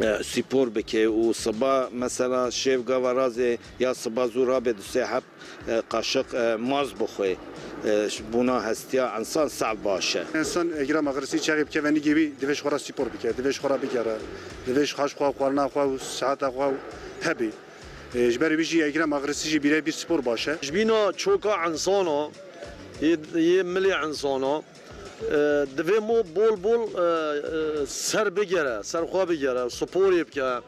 e, spor bike û siba mesela şêv gava razê ya siba zû rabe du sê heb, e, qaşiq, e, maz bixwe. E, ji bona hestiya insan saf baş e. Însan egrem axirîsî çaxê bikeve nigê wî, divê ji xwe re spor bike, divê ji xwe re bigere, divê ji xweş xwe, xwarina xwe û siheta xwe hebî. E, ji ber wî jî egrem axirîsî jî bîre bîr spor baş e. Ji bîna çoka insana, yê, yê milê insana, e, divê mo bol bol, e, e, ser bigere, ser xwe bigere, sporê bike.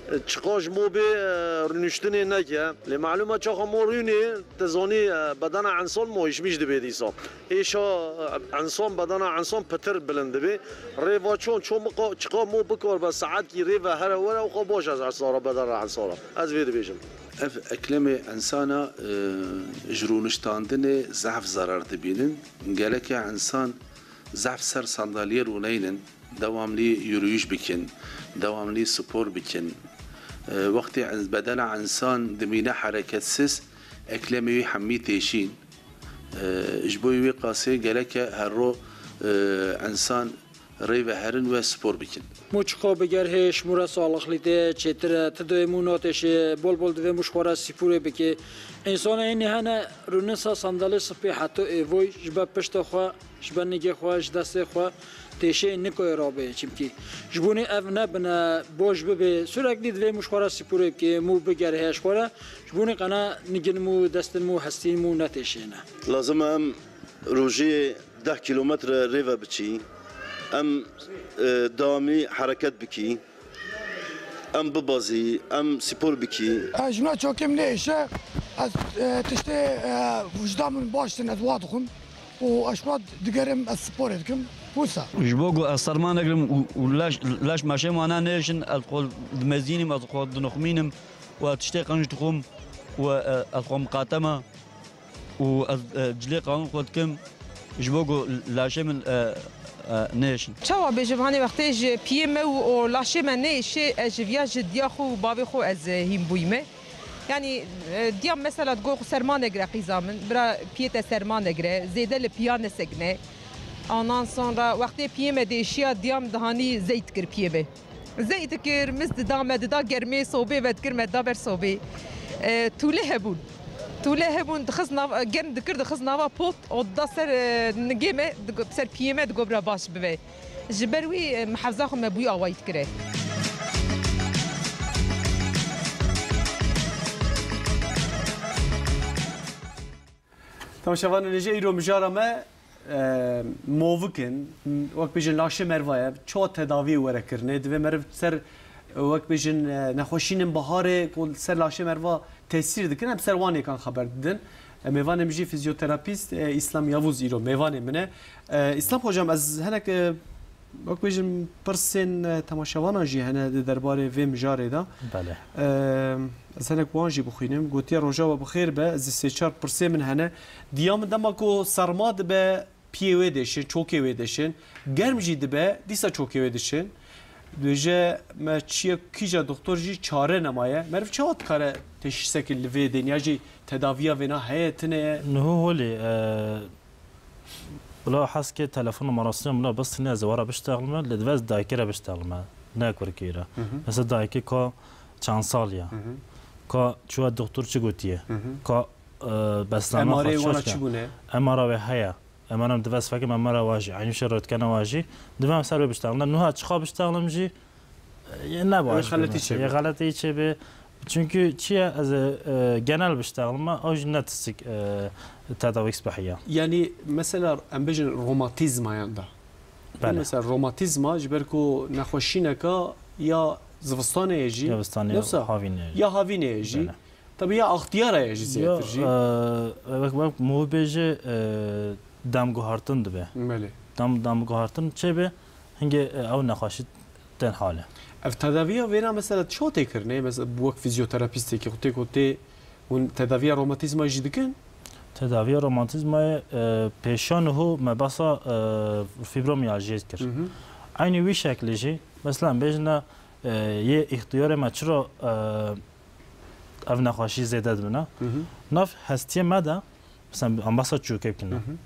E, çiqa ji mo bê, e, rûniştinê neke. Lê malûm e çaxa mo rûnê, te zanî, e, bedena insan mo hişmîş dibe dîsa. Êşa, e, insan, bedena insan pitir bilind dibe. Rê va çon, ço miqa-, çiqa mo bikar be saetkî rê ve here were, û xwe baş ez esara bedena insana. Ez vê dibêjim. Ev eklemê insana, e, ji rûniştandinê zehf zarar dibînin. Geleke insan zehf ser sandaliyê rûneynin, dewamlî yürüyüş bikin, dewamlî spor bikin. E, wextê in-, bedena insan dimîne hereketsiz, eklemê wî hemî têşîn. E, ji bo wî qasê geleke her ro, e, insan rê ve herin we spor bikin. Mo çiqa biger hêş, mo re salixlî tê, çêtir e, ti doyê mo natêşê, bol bol divê mo ji xwe re spûrê bikê. Însanê hînî hene, rûnin sa sandalê sipî heto êvoy, ji ber pişta xwe, ji ber nigê xwe, ji destê xwe têşê nikoyê rabê. Çimkî ji bonê ev nebine, boş bibê, süreklî divê mo ji xwe re spûrê bikê, mo biger hêş xwe re, ji bonê qena nigin mo, destin mo, hestîn mo netêşêne. Lazim e em rojê deh kîlometre rê ve biçî, em, e, dawamî hereket bikî, em bibazî, em spor bikî. Ez ji min çokê min nêêşe, ez, e, tiştê, e, wijda min baş din, ez wa dixwim û ez xwe digerim, ez sporê dikim. Wisa. Ji bo ku ez serma negirim û, û leş, leş meşê wana nêşin, ez xwe dimezînim, ez xwe dinixmînim û ez tiştê qenc dixwim û, e, ez xwe miqatema. û ez, e, cilê qanûn xwe dikim, ji bo ku laşê min, e, e, nêşin. Çawa bêjim, hanê wextê ji piyê me û o laşê me nêşê, ez ji viya ji diya xwe û bavê xwe ez, e, hîn bûyîme. Yanî, e, diya mesela digo xwe serma negire qîza min, bira piyê te serma negire, zêde li piya nesekine. Ondan sonra wextê piyê me dêşiya, diya min dihanî zeyt dikir piyê me. Zey dikir, mis dida me, dida germê sobê vedikir me, dida ber sobê. E, tûlê hebûn. Tûlê hebûn, dixist nav-, germ dikir, dixist nava pot, û dida ser, e, nigê me, digo-, ser piyê me, digo bira baş bibe. Ji ber wî, e, mihefza xwe me bûyî awayî dikire. Temaşevanên hêja, îro mijara me, e, movik in, wek bêjin laşê merva ye, çawa tedaviyê were kirine, divê meriv ser, wek bêjin, e, nexweşînên biharê ku ser laşê merva tesîr dikin, em ser wan yêkan xeber didin. E, mêvanê min jî fizyoterapîst, e, Îslam Yavuz îro mêvanê min e. E, Îslam hocam, ez hinek, e, Wek bêjin, pirsên, e, temaşevanan jî hene di derbarê vê mijarê de. Belê. E, ez hinek wan jî bixwînim. Gotiye, "Rojava bi xêr be, ez ê sê çar pirsê min hene." Diya min dema ku serma dibe, piyê wê dêşin, çokê wê dêşin. Germ jî dibe, dîsa çokê wê dişin. Dibêje, "Me çiye kîja doktor jî çare nemaye." Meriv çawa dikare teşhîsekê li vê dêniya jî, tedaviya vêna heye, tune ye? Niho holê, e, Bila heskê telefon numarasını bila bistine, ez wara biştexlime, li divez dayikê re biştexlime, ne kurkê re. Hı hı. Mesela dayikê ka çend sal ya. Hı hı. Ka çuwa doktor çi gotiye. Hı hı. Ka, e, beslenme M R A xwe wana çi çi bûne? M R A wê heye. M R A divez fekim M R A wajî. Aynı şey rötkene wajî. Divem ser bê biştexlime. Nuha çiqa biştexlim jî, Yê ne baş. Ew xeletî çêbe. Yê xeletî çêbe. Çünkü çiye ez, e, genel biştexlime, ew jî ne tiştik, e, tedawî sipehiya. Yanî mesela em bêjin romatîzmayan da. Belê. Mesela romatîzma ji ber ku nexweşîneka ya zivistanê ye jî, ya zivistanê, yoksa havînê ye jî. Ya havînê ye jî. Belê. Tabii ya axtiyara ye jî zêdetir jî. Ya, e, wek, wek mû bêje, e, Demguhartin dibe. Belê. Dem, demguhartin çê be, hingê, e, ew nexweşî tên hale. Ev tedaviya vêna mesela çawa tê kirinê? Mesela bi wek fizyoterapîstekî xwe tê ku tê hûn tedaviya romatîzma jî dikin? Tedaviya romatîzmayê, e, pêşan û me behsa, e, fibromiyalji kir. Hı hı. Eynî wî şeklî jî, mesela bêjine, e, yê îxtiyarê me çira, e, ev nexweşî zêde dibine. Hı hı. Nav hestiyê me de, mesela em behsa çûkê bikine. Hı hı.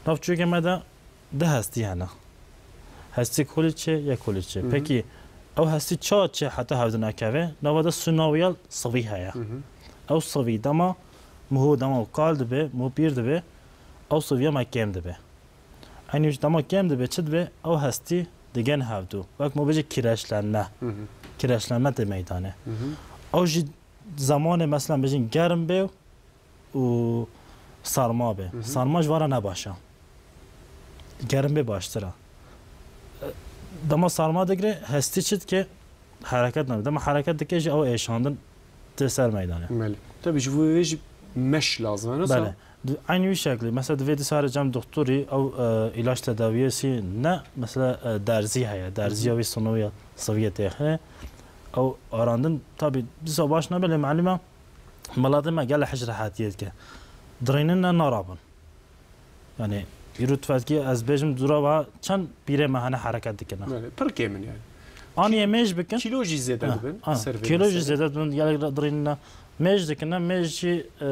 Nav çûkê me de du hestî hene. Hestî kolî çê, yek kolî çê. Hı hı. Pekî ew hestî ça çê heta hevdina keve, nava de synovial sivî heye. Hı hı. Ew sivî dema muhû dema kal dibe, muhû pîr dibe, ew siviya me kêm dibe. Eynî jî dema kêm dibe, çi dibe? Ew hestî digên hevdû. Wek me bêjî kireçlenme. Hı hı. Kireçlenme tê meydanê. Hı hı. Ew jî zemanê, mesela, bêjin germ bê û sarma bê. Hı hı. Sarma ji vara ne baş e. Germ bê baştir e. Dema sarma digre, hestî çi dike? Hereket nabe. Dema hereket dike jî ew êşandin tê ser meydanê. Belê. Tabii ji bo vê jî meş lazim e, ne? Belê. Di-, eynî wî şeklî. Mesela divê dîsa here cem doktorî ew, e, îlaç tedawiyê sî ne, mesela, e, derzî heye. Derziya Hı hı. wî sinoya siviyê têxe. Ew arandin tabii dîsa baş nabe lê malûm e miletê me gelek hej rehetiyê dike. Dirênin ne narabin. Yani îro tu fetkî ez bêjim dûra wa çend pîrê me hene hereket dikine. Belê, pir kêm in yani. Aniyê mêj bikin. Kîlo jî zêde Ha, dibin, ha. ser vê Kîlo jî meselê. zêde dibin, gelek re-, dirênine. Mêj dikine, mêj jî, e,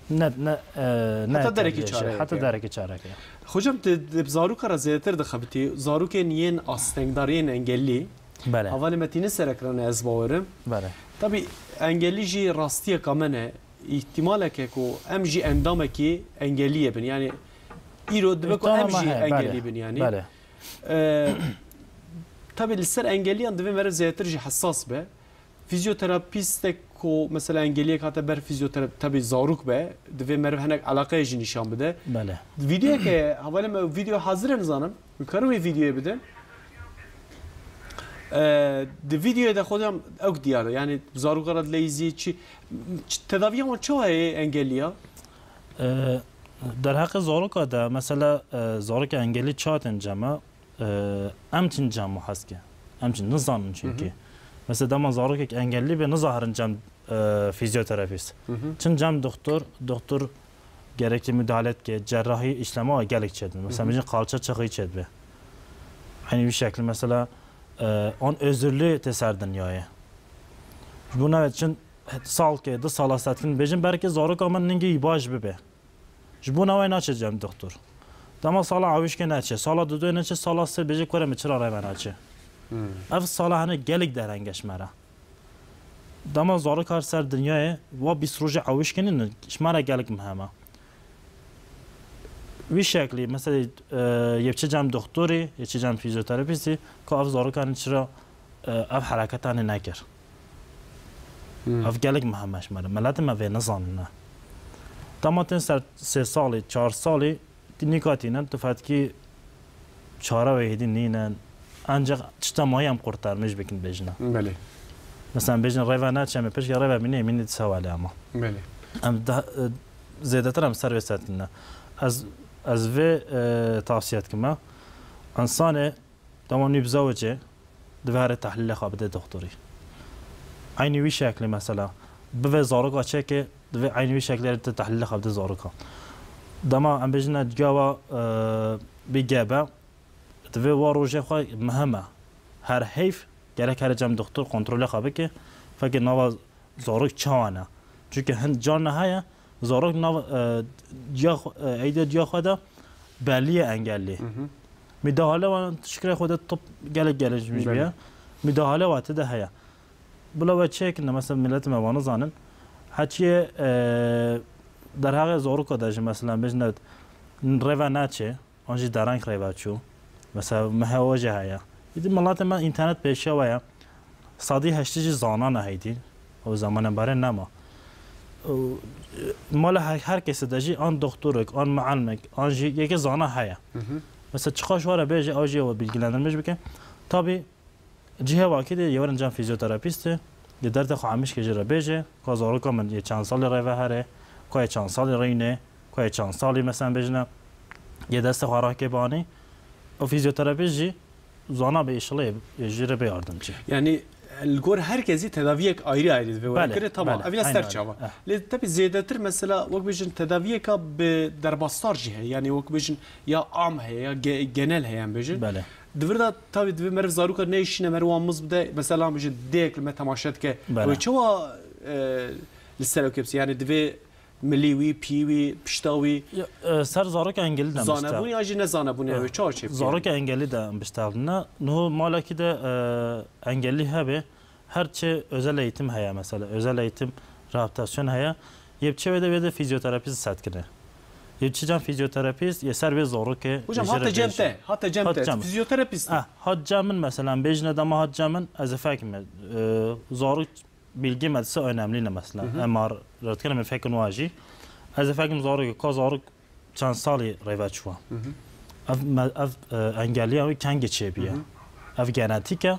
ne, ne, e, ne Heta derekî yeterli çare şey. Heta yeke. derekî çareke. Hocam, te, te bi zaroka re zêdetir dixebitî. Zarokên yên astengdar, yên engellî. Belê. Hevalê me tînin serekirane ez bawerim. Belê. Tabii engellî jî rastiyeka me ne. Îhtimaleke ku em jî endamekî engelliyê bin. Yani îro dibe ku Îhtimal em ama jî he, engellî belê. bin yani. Belê. Ee, tabii li ser engeliyan divê meriv zêdetir jî hesas be. Fizyoterapîstek ku mesela engeliyek hate ber fizyoterap-, tabii zarok be, divê meriv hinek eleqeyê jî nîşan bide. Belê. Vîdeoyeke, hevalê me vîdeo hazir e nizanim. Hûn karin wê vîdeoyê bidin. Ee, di vîdeoyê de xwedam ew diyar e. Yani zaroka re dileyîzî çi, çi, tedaviya wan çawa ye engeliya? Ee, derheqê zaroka de, mesela, e, zarokê engelî çawa tên cem e? E, em çin cem û hezke. Em çin nizanin çünkü. Hı hı. Mesela dema zarokek engellî be, nizahirin cem, e, fizyoterapîst. Hı hı. Çin cem doktor, doktor gerekli müdahale dike, cerrahî işlema gelek çêdin. Mesela Hı hı. bêjin qalça çixî çêdibe. Eynî wî şeklî mesela, e, an özürlü tê ser dinyayê. Ji bo navê çin salkê, du sala setkin bêjin, belkî zaroka min ningê wî baş bibe. Ji bo navê naçe cem doktor. Dema sala ewişkê neçe, sala duduyê neçe, sala sê bêje kurê min çira rê me naçe. Hmm. Ev sala hene gelek derenge ji me re. Dema zarok har ser dinyayê, wa bîst rojê ewişkê nînin, ji me re gelek muhim e. Wî şeklî, mesela, e, yê biçe cem doktorî, yê çi cem fizyoterapîstî, ka ev zarokanê çira, e, ev hereketanê nekir. Hmm. Ev gelek muhim e ji me re. Miletê me vê nizanine. Dema tên ser sê salî, çar salî, tu nîka tînin, tu fetkî çare wê hêdî nînin. Ancak tişta mayî em qurtarmîş bikin bêjine. Belê. Mesela bêjin rêve neçe, em ê pişkê rêve bînê, mînî di sewalê ama. Belê. Em de, e, zêdetir em ser vê setine. Ez, ez vê, e, tavsiye dikim e. Însanê dema nû bizewicê, divê here tehlîlê xwe bide doktorî. Eynî wî şeklê mesela, bivê zaroka çêkê, divê eynî wî şeklê te tehlîlê xwe bide zaroka. Dema em bêjine gawa, e, bî gebe, divê wa rojê xwe muhim e. Her heyf gerek here cem doktor kontrolê xwe bike, fekê nava zarok çawa ne. Çünkü hin carna heye, zarok nav, e, ciya xwe, e, eyda ciya xwe de belliye engellî. Hı hı. Mîdahale wan şikirê xwe de tip gelek gelişmiş Belê. biye. Mîdahale wa tê de heye. Bila we çêkin de mesela milletê me wan nizanin. Heçiyê, e, derheqê zaroka de jî mesela bêjine rêve neçê. An jî dereng rêve çû. Mesela, mehewa jî heye. Îdî miletê me înternet pêşiya we ye. Sedî heştî jî zana ne heydî. Ew zemanên berê nema. Û, e, mala her, her kesê de jî an doktorek, an muallimek, an jî yekê zana heye. Hı hı. Mesela, çiqas ji we re bêje, ew jî ew bilgilendirmiş bike. Tabî, Cihê vakî de yê werin cem fizyoterapîstê, di derdê xwe emişkê jê re bêje, ka zaroka min yê çend salî rêve here, ka yê çend salî reyne, Xwê çend salî mesela bêjine yê destê xwe rakê banî. O fîzyoterapîst jî zana be îşilê jî re bê yardimcî. Yani li gor her kesî tedaviyek ayrı ayrı divê were Belê, kire, tamam. belê, Ev ya aynen ser öyle. çava. Eh. Lê tabi zêdetir mesela wek bêjin tedaviyeka bi derbasdar jî heye. Yani wek bêjin ya am heye ya ge- genel heye em bêjin. Belê. Di vir de tabi divê meriv zaroka neyşîne meriv wan miz bide. Mesela em bêjin dêyek li me temaşe dike. Belê. Wê çawa e, li ser ew kepsî? Yani divê milî wî, pî wî, pişta wî, Ya, e, ser zarok engelî de zanebûn ya jî nezanebûn ya wê çawa çê bike? Zarok engelî de em biştevdine. Niho malekî de e, engelî hebe her çi özel eğitim heye mesela. Özel eğitim rehabilitasyon heye. Yê çi wê de wê de fîzyoterapîst setkine. Yê çi can fîzyoterapîst yê ser wê zarokê Hocam jê hate re cem bêje. te, hate cem Hat te. cem. Fîzyoterapîst. Ah, hat cem min mesela bêjine dema hat cem min ez ê fekim e, zarok bilgi me dise önemli ne mesela. M R rötkene min fekin wajî. Ez ê fekim zarok ka zarok çend salî rêve çûwa. Ev, me- ev e, engeliya wî kengê çêbiye. Ev genetîk e,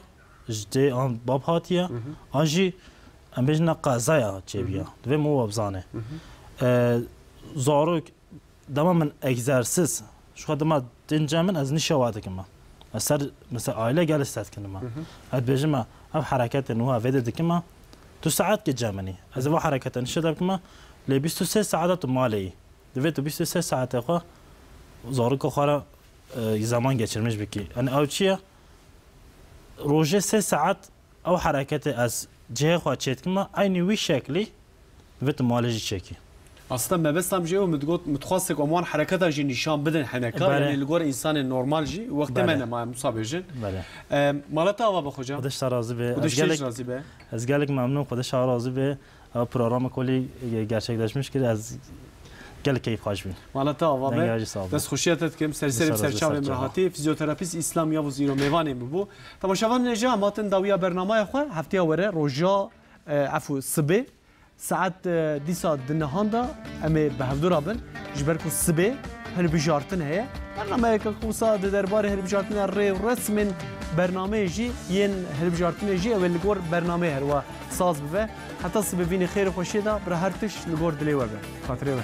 ji dê an bab hatiye, an jî em bêjine qezaya çêbiye. Divê min we bizane. E, zarok dema min egzersiz, ji xwe dema dince min ez nîşe wa dikim. Ez ser mesela aile gelê setkinim. Ez dibêjim ev hereketên wiha vê de dikim. Tu saet ke cem min î. Ez ê va herekete nîşe de bikim. Lê bîst û sê saeta tu malê yî. Divê tu bîst û sê saetê xwe zaroka xwe re e, zaman geçirmiş bikî. Yani ew çi ye? Rojê sê saet ew hereketê ez cihê xwe çêdikime, eynî wî şeklî divê tu malê jî çêkî. Aslında mebestam jê û min digot, min dixwast ku em wan hereketa jî nîşan bidin heneka. Belê. Yani li gor insanên normal jî wextê Belê. me nema em wisa bêjin. Belê. E, mala te ava be hocam. Xwedê ji te razî be. Xwedê Ez ji te gelek, jî razî be. ez gelek memnun, Xwedê ji te razî be. Ev programê kolî gerçekleşmiş kir, ez gelek keyf xweş bûm. Mala te ava be. Dengê jî sağ be. Dest xweşiya te dikim. Ser serê Sağ ser be, çavê ser min çava. hatî. Fîzyoterapîst İslam Yavuz îro mêvanê min bû. Temaşevan nêja em hatin dawiya bernamaya xwe. Heftiya were roja e, efû sibê saet e, dîsa di nihan de em ê bi hevdû re bin. Ji ber ku sibê hilbijartin heye. Bernameyeke ku wisa di derbarê hilbijartina rê û resmên bernameyê jî yên hilbijartinê jî ew ê li gor bernameyê herwa saz bibe. Heta sibê vînê xêr û xweşiyê de bira her tişt li gor dilê we be. Xatirê we.